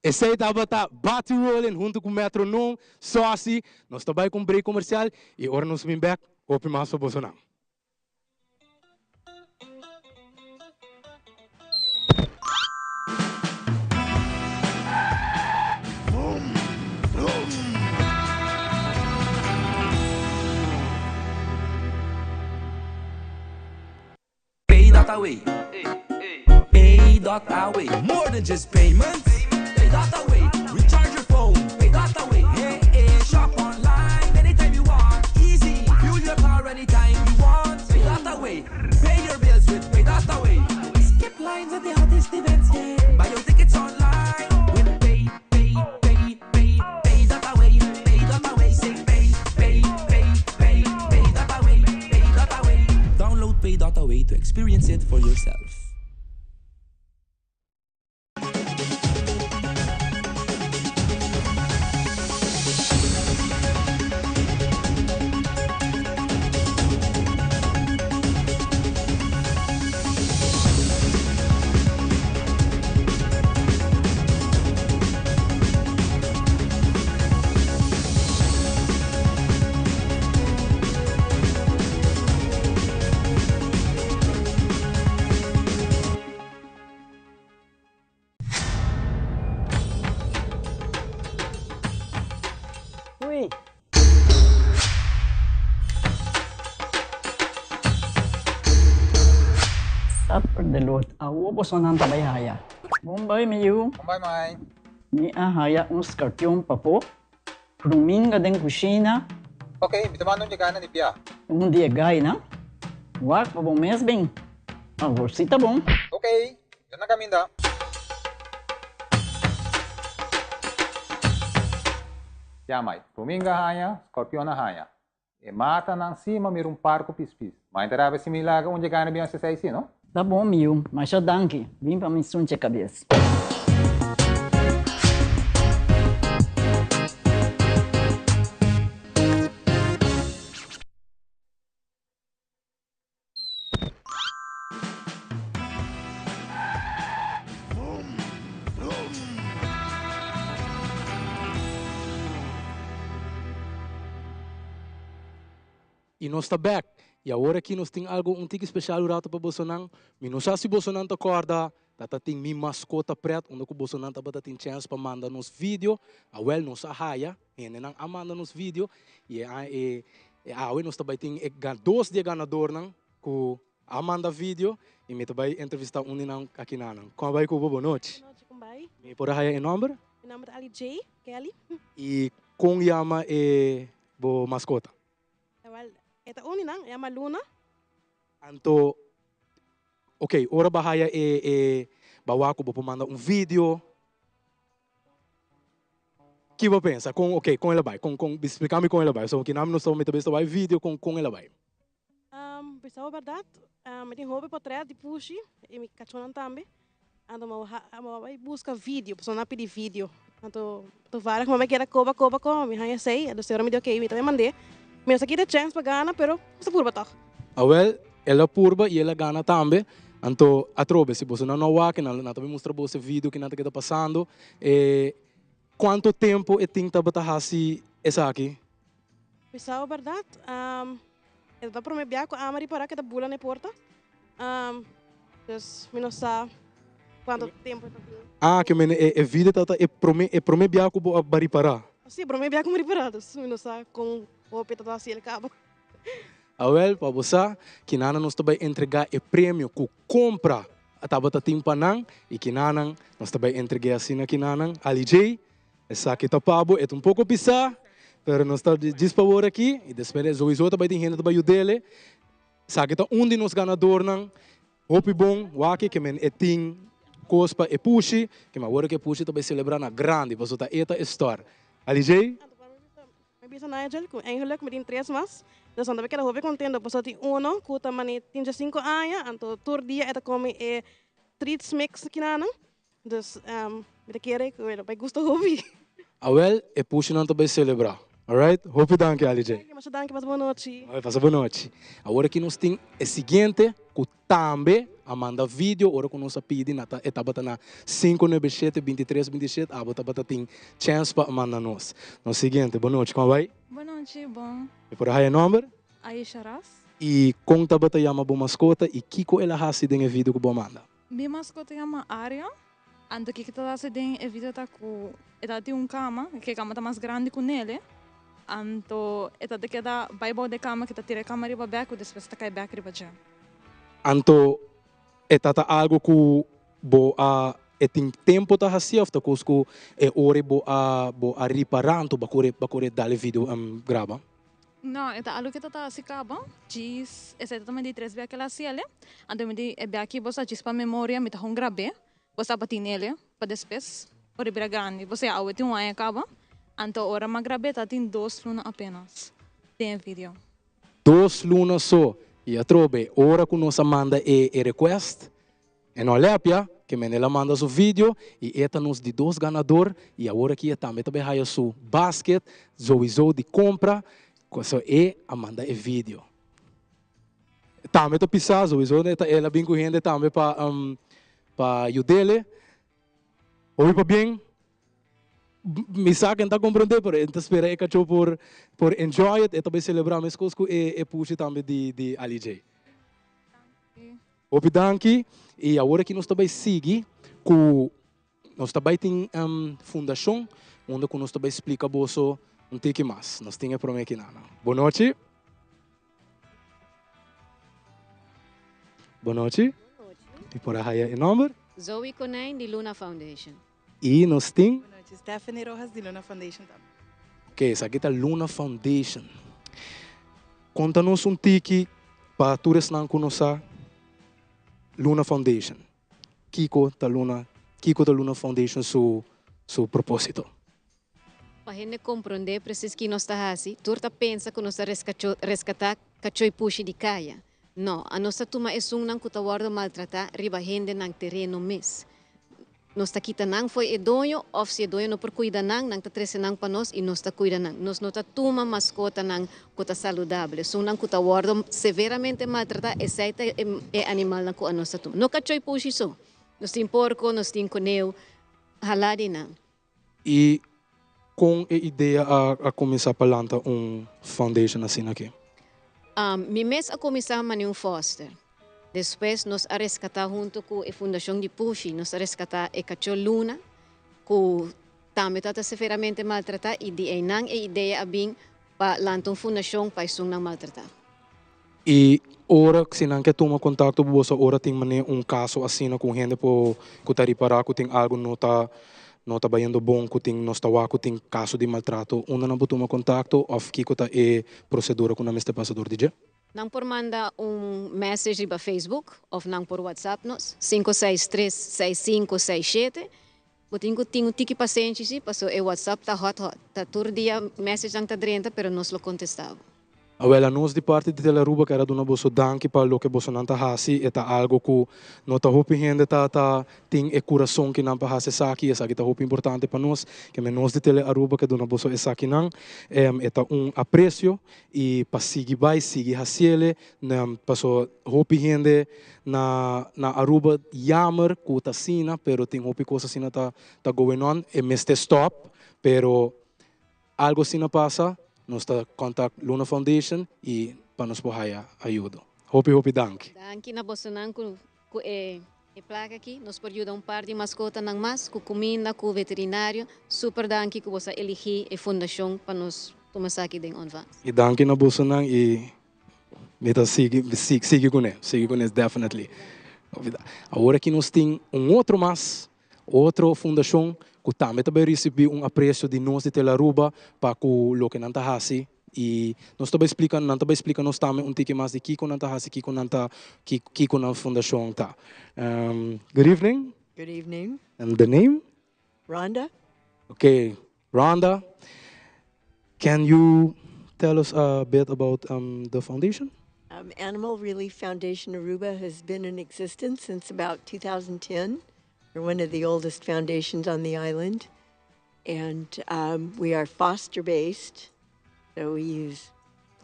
Esei tabata Bati Rolling huntu ku Metronome, Saucy. Nos ta bai ku un break komersial i ora nos bin bek, hopi mas pa bosonan.
Pay dot away. Pay dot away. More than just payments. Pay dot away. Recharge your phone. Pay dot away. Hey, hey. Shop online anytime you want. Easy. Fuel your car anytime you want. Pay dot away. Pay your bills with Pay dot away. Skip lines at the hottest events. Yeah. Buy your tickets online with Pay, Pay, Pay, Pay, Pay dot away. Pay dot away. Say pay, pay, pay, pay, pay dot away. Pay dot away. Download Pay dot away to experience it for yourself.
Ui. Supper de lot. Awo bosonan ta bai haya. Bon bai mi yu.
Bon bai mai.
Mi a haya un skarpion pafó. Ruminga den kushina.
Ok, mi ta manda un yegana di bia.
Un di e gainan. Wak pa bo mes bin. Awor si ta bon.
Ok, mi ta na kaminda. Ya mai, ruminga haña, skorpion a haña. E matanan si ma mira un par ku pispis. Ma e ta rabia si mi laga un dje gana bin hasi esei si, no?
Ta bon mi yu, masha danki. Bin pa mi sunche kabes.
I nos ta bek. I awor aki nos tin algo un tiki special un rato pa bosonan. Mi no sa si bosonan ta corda, tata tin mi mascota pret unda cu bosonan tabata tin chance pa manda nos video. Awel nos a haya, hendenan a manda nos video i e e awe nos ta bai tin e dos di e ganadornan cu a manda video i mi ta bai entrevista un di nan aki nanan. Con a bai cu bo? Bonochi.
Bonochi, con bai?
Mi por a haya e nomber?
Mi nomber ta Ali J. Kelly.
I con yama e bo mascota?
Wel, e ta un di nan, e yama Luna.
Anto, ok, ora bo a haya e e bawa cu bo por manda un video, ki bo pensa? Con, ok, con el a bay? Con, con, splica mi con el a bay. So, kinan nos ta mi ta bisa bay video con, con el a bay?
Bisa bo berdad, mi tin hopi potret di pushi y mi cachonan tambe. Anto mi a bai buska video, pasobra nan a pidi video. Anto toevallig mi a bai keda koba koba koba, mi haña esei, anto señora mi di ok, mi ta bai mand'é. Mi no sa kita chèns pa gana, pero nos a purba tòg.
Awèl, el a purba i el a gana tambe. Anto atrobe, si boso nan no a wak, nan ta bai mustra boso e video kinan ta keda pasando. E kuantu tempu e tin tabata hasi esaki?
Bisa bo bèrdat, e ta promé bia ku ama ripará ku e ta bula na e porta. Dus mi no sa kuantu tempu e ta tin.
Ah, ke mene e video tabata e promé e promé bia ku bo a ripará?
Si, e promé bia ku mi ripará, dus mi no sa kon hopi e ta hasi el kaba.
Awèl, pa bo sa, kinanan nos ta bai entregá e premio ku kompra a tabata tin pa nan, i kinanan nos ta bai entreg'é asina kinanan. Ali Jay, Esaki ta pa bo, e ta un poko pisá, pero nos ta djis pa wor aki, i despues e souiso ta bai tin hende ta bai yud'el. Esaki ta un di nos ganadornan, hopi bon, wak ke men e tin kos pa e pushi, ke men awor ke e pushi ta bai selebrá na grandi, pasobra ta e ta e star. Alijay?
Mi bisa Nigel ku eigenlijk mi tin tres mas, dus nan ta bai keda hopi kontento, pasobra tin uno ku ta mane tin djesinku aña, anto tur dia e ta kome e treats mix kinanan, Dus mi ta kere ku e lo bai gusta hopi.
Awel, e pushinan ta bai selebrá. Alright? Hopi danki, Ali J.
Danki, masha danki. Pasa bon nochi.
Alright, pasa bon nochi. Awor aki nos tin e siguiente ku tambe A manda video ora ku nos a pidi na ta e tabata na sinku nuebe shete bintitres bintishete abo tabata tin chèns pa manda nos. Nos siguiente, bon nochi, kon a bai?
Bon nochi, bon.
Mi por a haya nòmber?
Aisha Ras.
I kon tabata yama bo maskota i kiko el a hasi den e video ku bo a manda?
Mi maskota yama Aria. Anto kiko ta hasi den e video ta ku e ta tin un kama, ku e kama ta mas grandi ku Nele. Anto e ta keda bai bou di e kama ku ta tira e kama riba bek ku despues ta kai bek riba dje.
Anto e ta ta algo ku bo a e tin tempo ta hasi of ta kos ku e ora bo a bo a ripara anto bo a kore bo a kore dal e video graba?
No, e ta algo ku ta ta hasi kaba, djis esei ta tuma di tres bia ku el a hasi el, anto mi di e bia aki bo sa djis pa memoria mi ta hon grab'é, bo sa pa tin'el pa despues ora e bira grandi, bo sea awe tin un aña kaba, anto ora mi a grab'é ta tin dos luna apenas den e video.
Dos luna so, i atrobe ora ku nos a manda e e request, E no a lepia, ke men el a manda su video i e ta nos di dos ganador i awor aki e tambe ta bay haya su basket zoizo di compra so e a manda e video. Tambe ta pisa zoizo e ta el a bin ku hende tambe pa pa yudele. Hopi pabien mi sa ke no ta comprende pero e ta spera e cacho por por enjoy it e ta bay celebra mescos ku e e pushi tambe di di Ali Jay. Hopi danki y awor aki nos ta bay sigui cu nos ta bay tin fundacion unda cu nos ta bay splica boso un tiki mas. Nos tin e prome aki nan. Bon nochi. Bon nochi. Mi por a haya e nomber?
Zoe Konijn di Luna Foundation.
Y nos tin?
Bon nochi. Stephanie Rojas di Luna Foundation tambe.
Ok, esaki ta Luna Foundation. Konta nos un tiki pa tur esnan ku no sa Luna Foundation. Kiko ta Luna, kiko ta Luna Foundation su su propósito?
Pa hende komprondé presis ki nos ta hasi, tur ta pensa ku nos ta reskatá kachó i pushi di kaya. No, anos ta tuma esunnan ku ta wòrdu maltratá riba hendenan tereno mes. Nos ta kita nan fo'i e doño òf si e doño no por kuida nan, nan ta trese nan pa nos i nos ta kuida nan. Nos no ta tuma maskotanan ku ta saludabel. Esunnan ku ta wòrdu severamente maltratá, esei ta e animalnan ku anos ta tuma. No kachó i pushi so. Nos tin porko, nos tin koneu, halá di nan.
I kon e idea a kuminsá pa lanta un foundation asina aki?
Mi mes a kuminsá mane un foster. Despues nos a reskatá huntu ku e fundashon di Pushi, nos a reskatá e kachó Luna ku tambe tabata severamente maltratá i di einan e idea a bin pa lanta un fundashon pa esunnan maltratá.
I ora si nan ke tuma kontakto ku boso ora tin manera un kaso asina ku un hende por ku ta ripará ku tin algu no ta no ta bayendo bon ku tin nos ta wak ku tin kaso di maltrato unda nan por tuma kontakto òf kiko ta e prosedura ku nan mester pasa dor di dje?
Nan por manda un message riba Facebook òf nan por WhatsApp nos, sinku seis tres seis sinku seis shete. Bo tin ku tin un tiki pasenshi si paso e WhatsApp ta hot hot. Ta tur dia message nan ta drenta pero nos lo kontesta bo.
Awel anos di parti di Telaruba kere a duna boso danki pa loke bosonan ta hasi. E ta algo ku no ta hopi hende ta ta tin e kurason ki nan pa hasi esaki i esaki ta hopi importante pa nos. Ke men nos di Telearuba ke duna boso esakinan. E ta un apresio i pa sigui bai sigui hasiele paso hopi hende na na Aruba jammer ku ta asina pero tin hopi kos asina ta ta going on e mester stop pero algo asina pasa nos ta contact Luna Foundation i pa nos por haya ayudo hopi hopi danki.
Danki na bosonan ku ku e e plaka aki nos por yuda un par di maskotanan mas ku kuminda ku veterinario super danki ku boso a eligi e fundashon pa nos tuma esaki den ontvangst.
I danki na bosonan i Mi ta sigui, sigui kuné, sigui kuné definitely. Awor aki nos tin un otro mas, otro fundashon ku tambe ta bai risibí un apresio di nos di Telaruba pa ku loke nan ta hasi i nos ta bai splika, nan ta bai splika nos tambe un tiki mas di kiko nan ta hasi, kiko nan ta, kiko nan fundashon ta. Good evening.
Good evening.
And the name?
Rhonda.
Okay, Rhonda, can you tell us a bit about the foundation?
Um, Animal Relief Foundation Aruba has been in existence since about 2010. We're one of the oldest foundations on the island. And um, we are foster based, so we use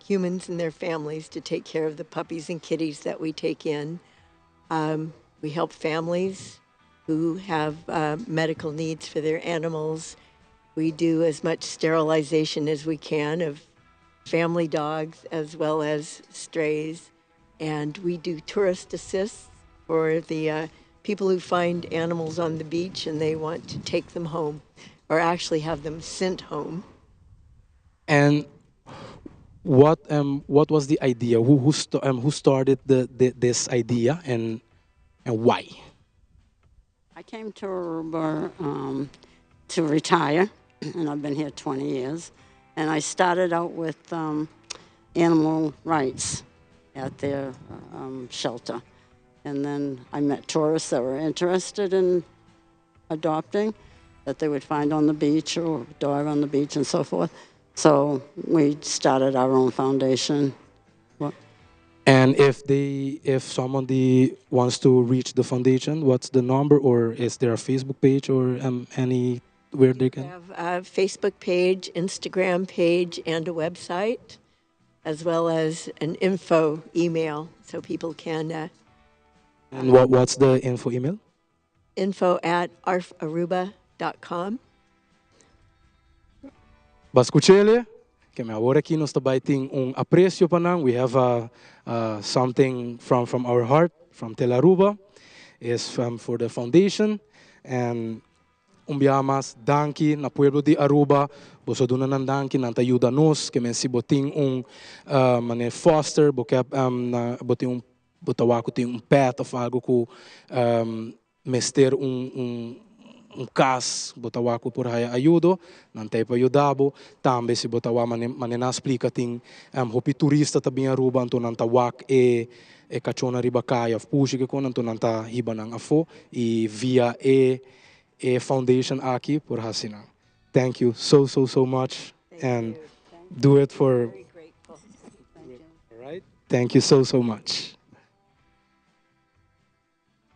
humans and their families to take care of the puppies and kitties that we take in. Um, we help families who have uh, medical needs for their animals. We do as much sterilization as we can of family dogs as well as strays. And we do tourist assists for the uh, people who find animals on the beach and they want to take them home or actually have them sent home.
And what um, what was the idea? Who who, st um, who started the, the, this idea and and why?
I came to Aruba um, to retire, and I've been here 20 years. And I started out with um, animal rights at their um, shelter. And then I met tourists that were interested in adopting that they would find on the beach or dog on the beach and so forth. So we started our own foundation.
And if they, if somebody wants to reach the foundation, what's the number, or is there a Facebook page or um, any where they can?
We have a Facebook page, Instagram page, and a website, as well as an info email, so people can. Uh,
and what, what's the info email?
Info at arfaruba.com.
Bo a scuchele, ke men awor aki nos ta bay tin un aprecio pa nan, we have a something from from our heart, from Telaruba, is for the foundation, and un biaha mas danki na pueblo di Aruba, boso a duna nan danki, nan ta yuda nos, ke men si bo tin un mane foster, bo ke bo tin un bo ta wak cu tin un pet of algo cu mester un un un cas bo ta wak cu por haya ayudo, nan ta ei pa yuda bo. Tambe si bo ta wak mane mane nan a splica tin hopi turista ta bin Aruba anto nan ta wak e e cachona riba caya of pushi ke con anto nan ta hiba nan afo y via e e foundation aki por haci nan. Thank you so so so much and do it for Thank you so so much.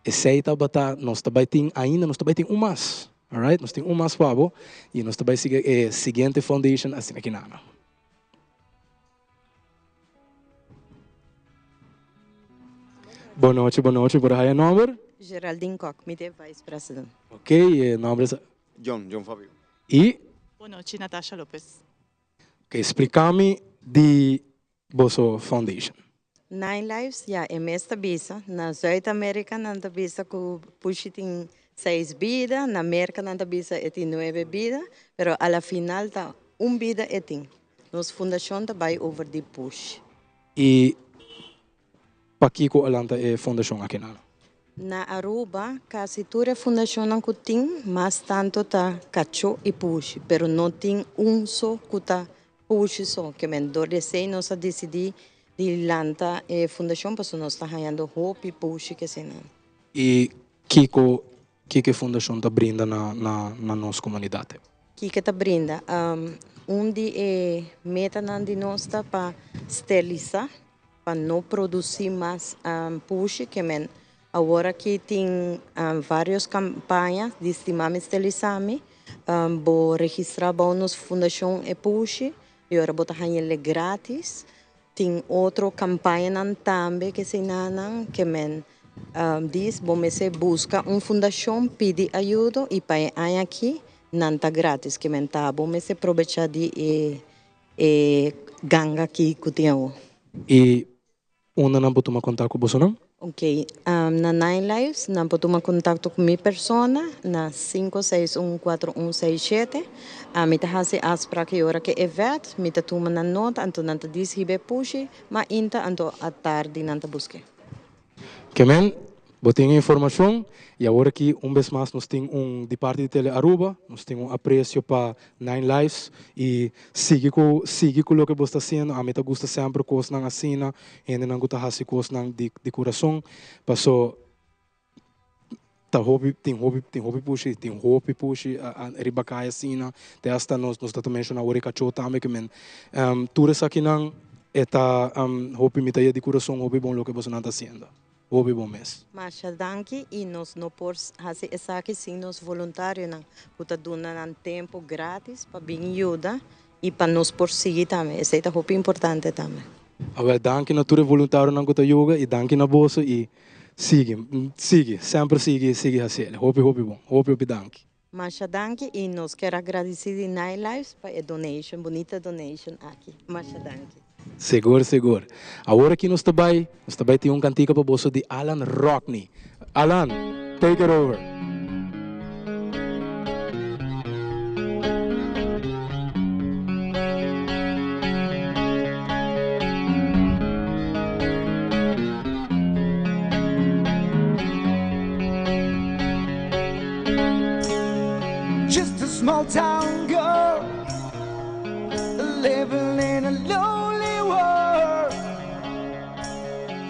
Esey tabata, nos ta bay tin ainda, nos ta bay tin un mas. Alright, nos tin un mas pa bo y nos ta bay sigui e siguiente foundation asina ki nana. Bon nochi, bon nochi, por haya nomber?
Geraldine Kok, mi ta e vice president.
Ok, e nomber es?
John, John Fabio.
Y?
Bon nochi, Natasha Lopez.
Ok, splica mi di boso foundation.
Nine Lives, ya e mes ta bisa. Na Zuid Amerika nan ta bisa ku pushi tin seis bida, na Merka nan ta bisa e tin nuebe bida, pero a la final ta un bida e tin. Nos fundashon ta bai over di pushi.
I pakiko a lanta e fundashon aki nan?
Na Aruba casi tur e fundacionnan cu tin mas tanto ta cacho y pushi, pero no tin un so cu ta pushi so. Ke men dor di esey nos a dicidi di lanta e fundacion pasobra nos ta hañando hopi pushi ke eseynan.
Y kico kico e fundacion ta brinda na na na nos comunidad?
Kico ta brinda? Un di e metanan di nos ta pa sterlisa pa no produci mas pushi ke men awor aki tin varios campaña di Stimami Stelisami bo registra bao nos fundacion e pushi y ora bo ta hañele gratis tin otro campañanan tambe ke eseynanan ke men dis bo mester busca un fundacion pidi ayudo y pa e aña aki nan ta gratis ke men ta bo mester probecha di e E ganga aki ku tin awo.
I unda nan por tuma kontak ku bosonan?
Ok, na Nine Lives nan por tuma kontakto ku mi persona na sinku seis un kuatro un seis shete. Ami ta hasi afsprak e ora ku e vet, mi ta tuma nan nota anto nan ta dis hiba e pushi, mainta anto atardi nan ta busk'é.
Kemen, bo tin e informacion y awor aki un bes mas nos tin un di parti di Tele Aruba, nos tin un aprecio pa Nine Lives y sigui cu sigui cu loke bo sta haciendo, ami ta gusta semper cosnan asina, hendenan cu ta haci cosnan di di curason, paso ta hopi tin hopi tin hopi pushi tin hopi pushi riba caya asina, te hasta nos nos ta ta menciona awor e cacho tambe kemen tur esakinan E ta hopi mi ta yeh di kurason hopi bon loke bosonan ta haciendo. Hopi bon mes.
Masha danki y nos no por haci esaki sin nos voluntarionan cu ta duna nan tempo gratis pa bin yuda y pa nos por sigui tambe. Esey ta hopi importante tambe.
Awel danki na tur e voluntarionan cu ta yuga y danki na boso y. Sigui, sigui, semper sigui, sigui hasiel. Hopi hopi bon. Hopi hopi danki.
Masha danki y nos kier a gradici di Nine Lives pa e donation, bunita donation aki. Masha danki.
Sigur sigur. Awor aki nos ta bai, nos ta bai tin un cantica pa boso di Alan Rockney. Alan, take it over.
Just a small town girl living in a lonely world.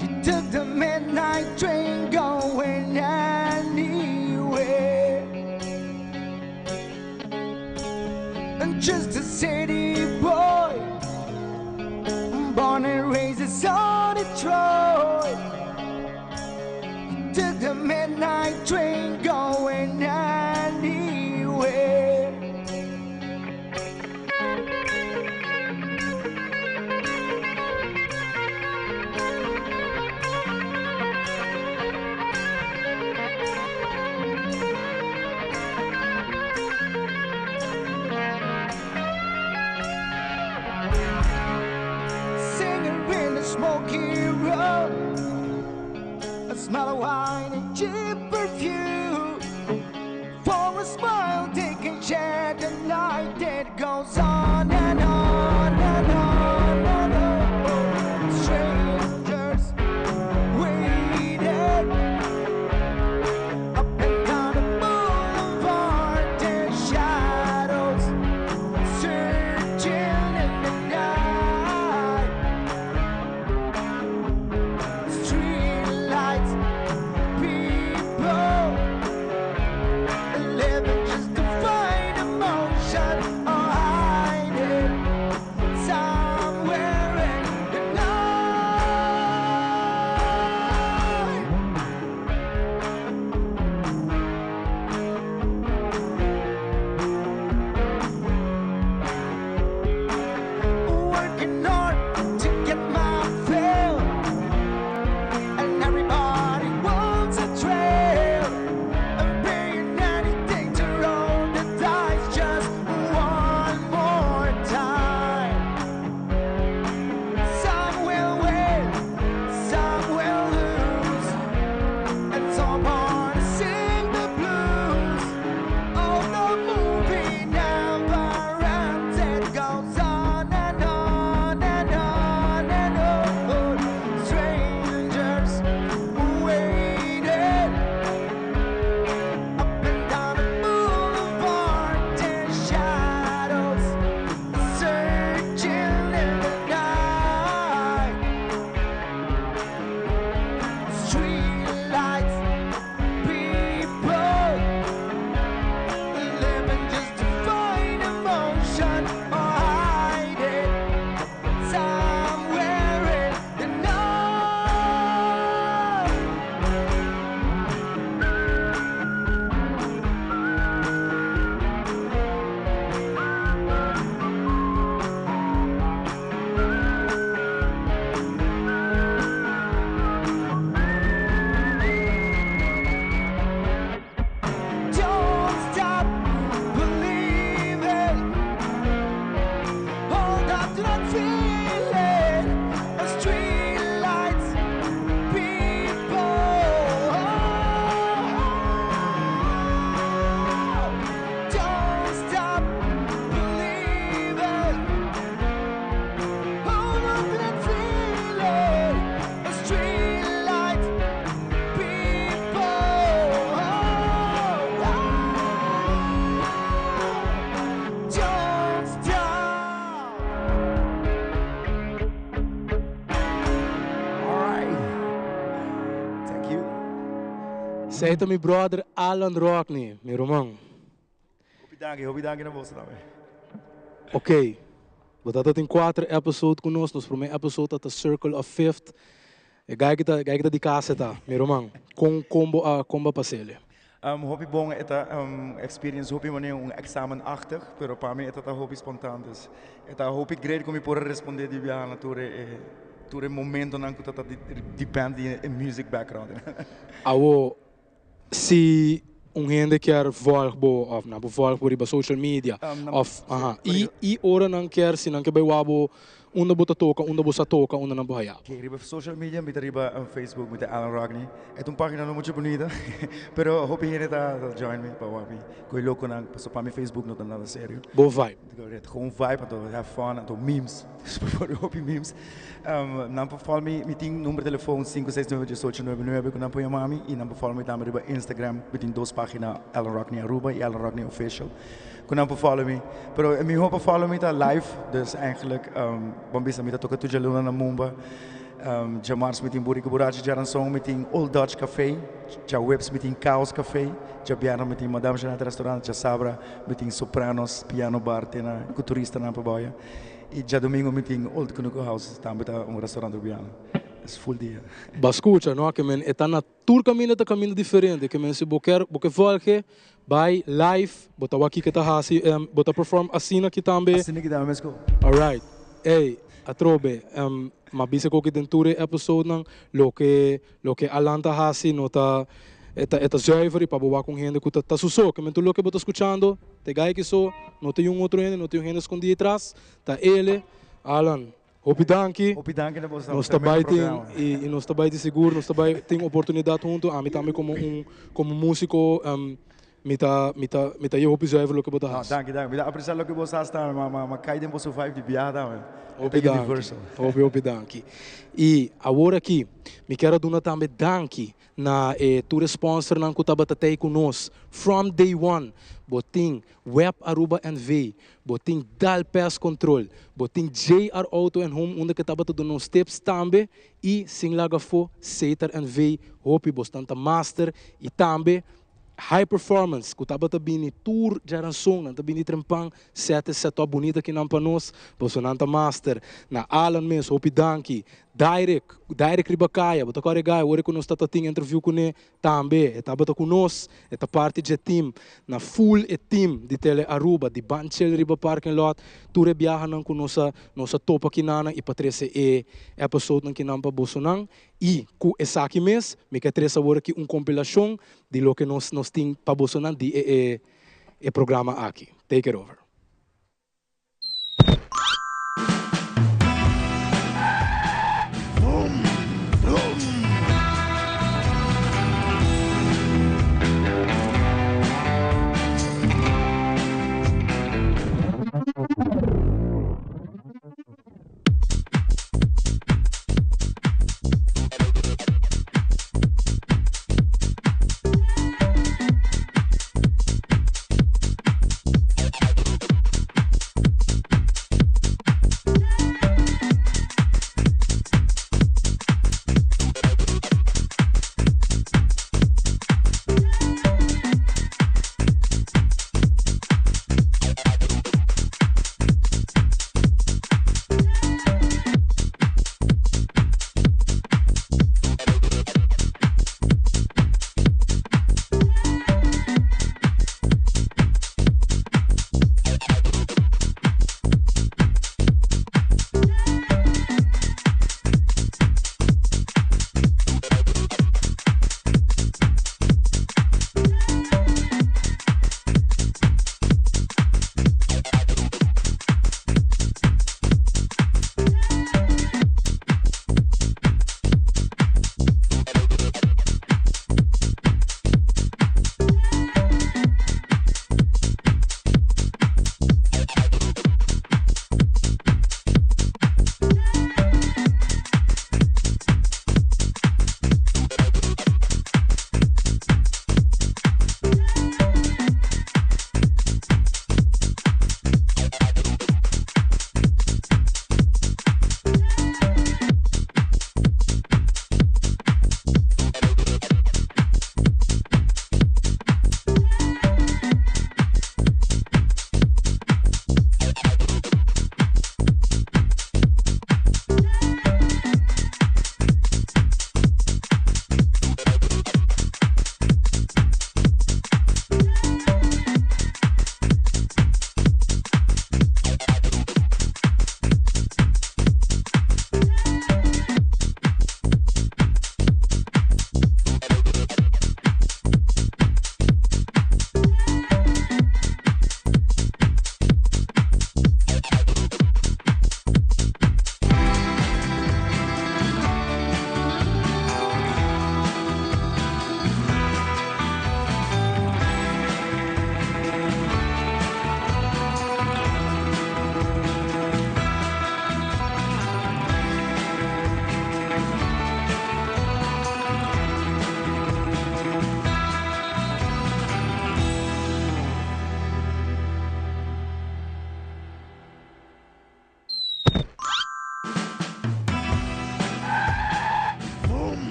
She took the midnight train going anywhere. And just a city boy, born and raised in Detroit. He took the midnight train going anywhere. Singing in the smoky road, a smell of wine and cheap perfume. For a smile they can share the night that goes on and on and on and on. Strangers waiting up and down the boulevard, their shadows searching in the night. Street lights, people living just to find emotion or hide it somewhere in the night. Working hard to get my fill, and everybody wants a trail. And paying anything to roll the dice just one more time. Some will win, some will lose, and some want to sing the blues. Oh, the movie never ends. It goes on and on and on and on. Strangers waiting up and down the boulevard, their shadows searching in the night. Street lights, people living just to find emotion or hide it somewhere in the night. Don't stop believing. Hold on to that feeling. Street lights, people. Don't stop believing. Hold on to that feeling. Street lights, people. Don't stop.
All right. Thank you.
Esey ta mi brother Alan Rockney, mi ruman.
Hopi danki, hopi danki na boso tambe.
Ok, bo tata tin cuater episode cu nos, nos prome episode ta ta Circle of Fifth. E guy ki ta, guy ki ta di casa e ta, mi ruman. Con, con bo a, con bo a pasele?
Um, hopi bon, e ta um experience hopi manera un examenachtig, pero pa mi e ta ta hopi spontaan, dus e ta hopi great cu mi por a responde di biaha na tur e, e. tur e momentonan ku ta ta depend di e music background.
Awo si un hende kier volg bo of nan por volg bo riba social media of aha y y ora nan kier si nan ke bai wak bo unda bo ta toka unda bo sa toka unda nan por haya bo.
Oke riba social media mi ta riba Facebook mi ta Alan Rockney e ta un pagina no mucho bunita pero hopi hende ta join mi pa wak mi koe lokonan pasobra pa mi Facebook no ta nada serio.
Bo vibe.
Gewoon vibe anto have fun anto memes hopi memes nan por follow mi mi tin number telefon sinku seis nuebe dies ocho nuebe nuebe ku nan por yama mi y nan por follow mi tambe riba Instagram mi tin dos pagina Alan Rockney Aruba y Alan Rockney Official ku nan por follow mi pero e miho pa follow mi ta live dus eigenlijk bon bisa mi ta toka tur djaluna na Mumba djamars mi tin Buriku Burachi djaranson mi tin Old Dutch Cafe djaweps mi tin Chaos Cafe djabièrnè mi tin Madame Jeanette Restaurant djasabra Mi tin Sopranos Piano Bar te na ku turistanan pa baya. I djadumingu mi tin Old Kunuku House, tambe ta un restaurant rubiano. Es full dia.
Bo a skucha, no? Ke men e ta na tur kaminda ta kaminda diferente. Ke men si bo ker bo ke volge bai live, bo ta wak kiko ta hasi, bo ta perform asina ki tambe.
Asina ki tambe mesko.
Alright. Ey, atrobe, m'a bisa ku den tur e episodenan loke Loke Alan ta hasi no ta e ta e ta zuiver i pa bo wak un hende ku ta ta su so. Kimen tur loke bo ta skuchando ta e gai ki so, no ta yun otro hende, no ta yun hende skondí atras, ta ele. Alan, hopi danki.
Hopi danki na boso.
Nos ta bai tin i i nos ta bai di sigur nos ta bai tin oportunidat huntu. Ami tambe komo un komo músiko Mi ta, mi ta, mi ta ye hopi zuiver loke bo ta
No,
hasi.
danki, danki. Mi ta aprecia loke bo sa hasi tambe. Ma, ma, ma kai den boso vibe di biaha tambe. E ta
Hopi danki.
universal.
Hopi, hopi danki. I awor aki, mi kier a duna tambe danki na e tur e sponsornan ku tabata tei ku nos from day one. Bo tin Web Aruba NV, bo tin Dal Pest Control, bo tin JR Auto and Home unda ke tabata duna nos tips tambe i sin laga afó Setar NV, hopi bosnan ta master i tambe High performance ku tabata bini tur djaranson nan ta bini trempan set e setup bunita kinan pa nos pasobra nan ta master na Alan mes hopi danki Dairik Dairik riba kaya bo ta kore gai ora ku nos ta ta tin interview kune tambe e tabata ku nos e ta parti dje team na full e team di Tele Aruba di Ban Chill riba parking lot tur e biahanan ku nos a nos a topa kinanan i pa trese e episodenan kinan pa bosonan I ku esaki mes, mi ke trese awor aki un kompilashon di loke nos nos tin pa bosonan di e e e programa aki. Take it over.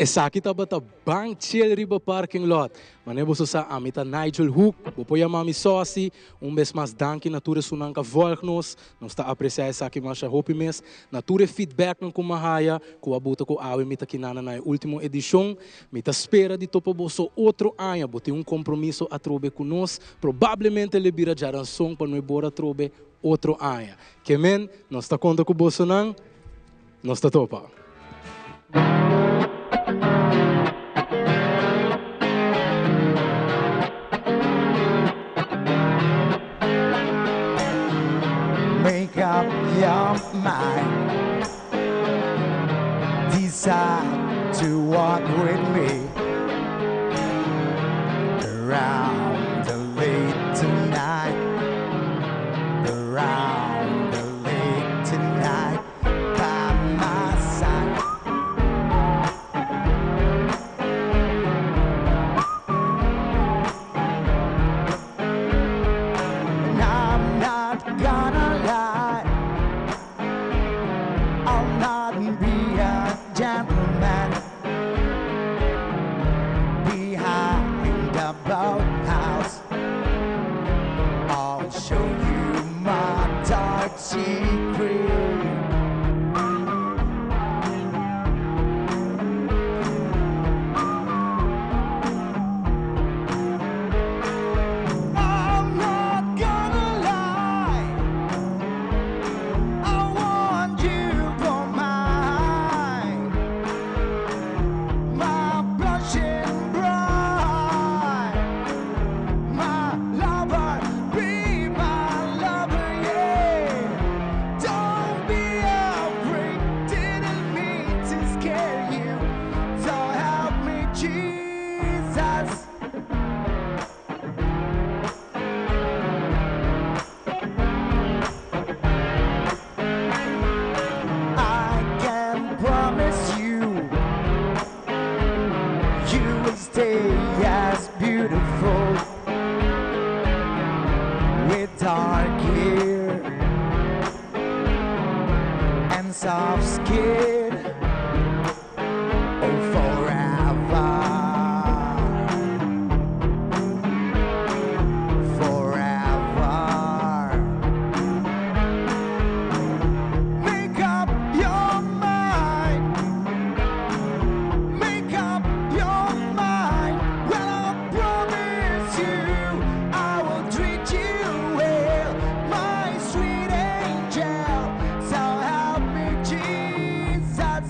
Esaki tabata Ban Chill riba parking lot. Manera boso sa ami ta Nigel Hoek, bo por yama mi Sòsi. Un bes mas danki na tur esunnan ku a vòlg nos. Nos ta apresiá esaki masha hopi mes. Na tur e feedbacknan ku mi a haya ku a buta ku awe mi ta kinana na e último edishon. Mi ta spera di topa boso otro aña. Bo tin un kompromiso atrobe ku nos. Probablemente lo e bira djaranson pa no e bor atrobe otro aña. Ke men, nos ta konta ku bosonan. Nos ta topa.
Make up your mind. Decide to walk with me around the lake tonight. Around the lake tonight by my side. And I'm not gonna lie. I'll not be a gentleman behind the boathouse. I'll show you my dark secret. I'm not gonna lie. I want you for mine, my blushing bride, my lover, be my lover, yeah. Don't be afraid, didn't mean to scare you. So help me, Jesus. I can promise you, you will stay as beautiful with dark hair and soft skin. Oh, forever, forever. Make up your mind. Make up your mind. Well, I promise you, I will treat you well, my sweet angel. So help me, Jesus.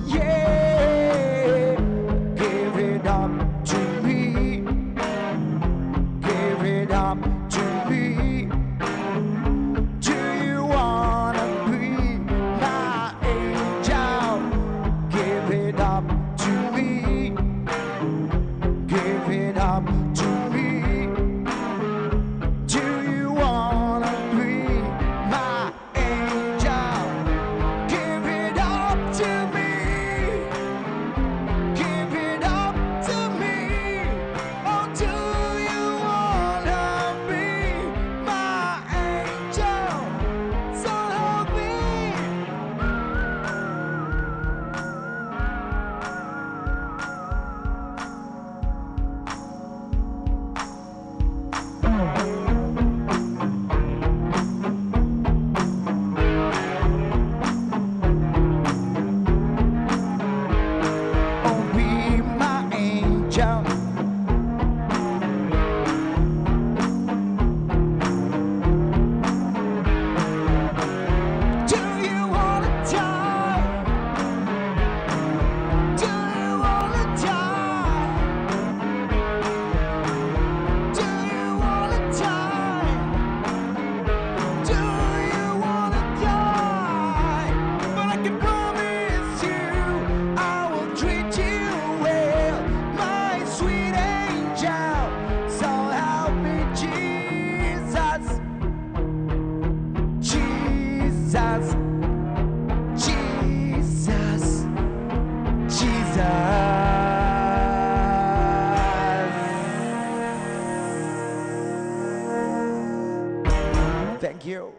Yeah, give it up to me. Give it up to me. Do you wanna be my angel? Give it up to me. Give it up to me. Do you wanna be my angel? Give it up to me. Give it up to me. Oh, do you wanna be my angel? So help me. Oh, be my angel. Do you wanna die? Do you wanna die? Do you wanna die? Do you wanna die? But I can promise you, I will treat you well, my sweet angel. So help me, Jesus. Jesus, Jesus, Jesus. Thank you.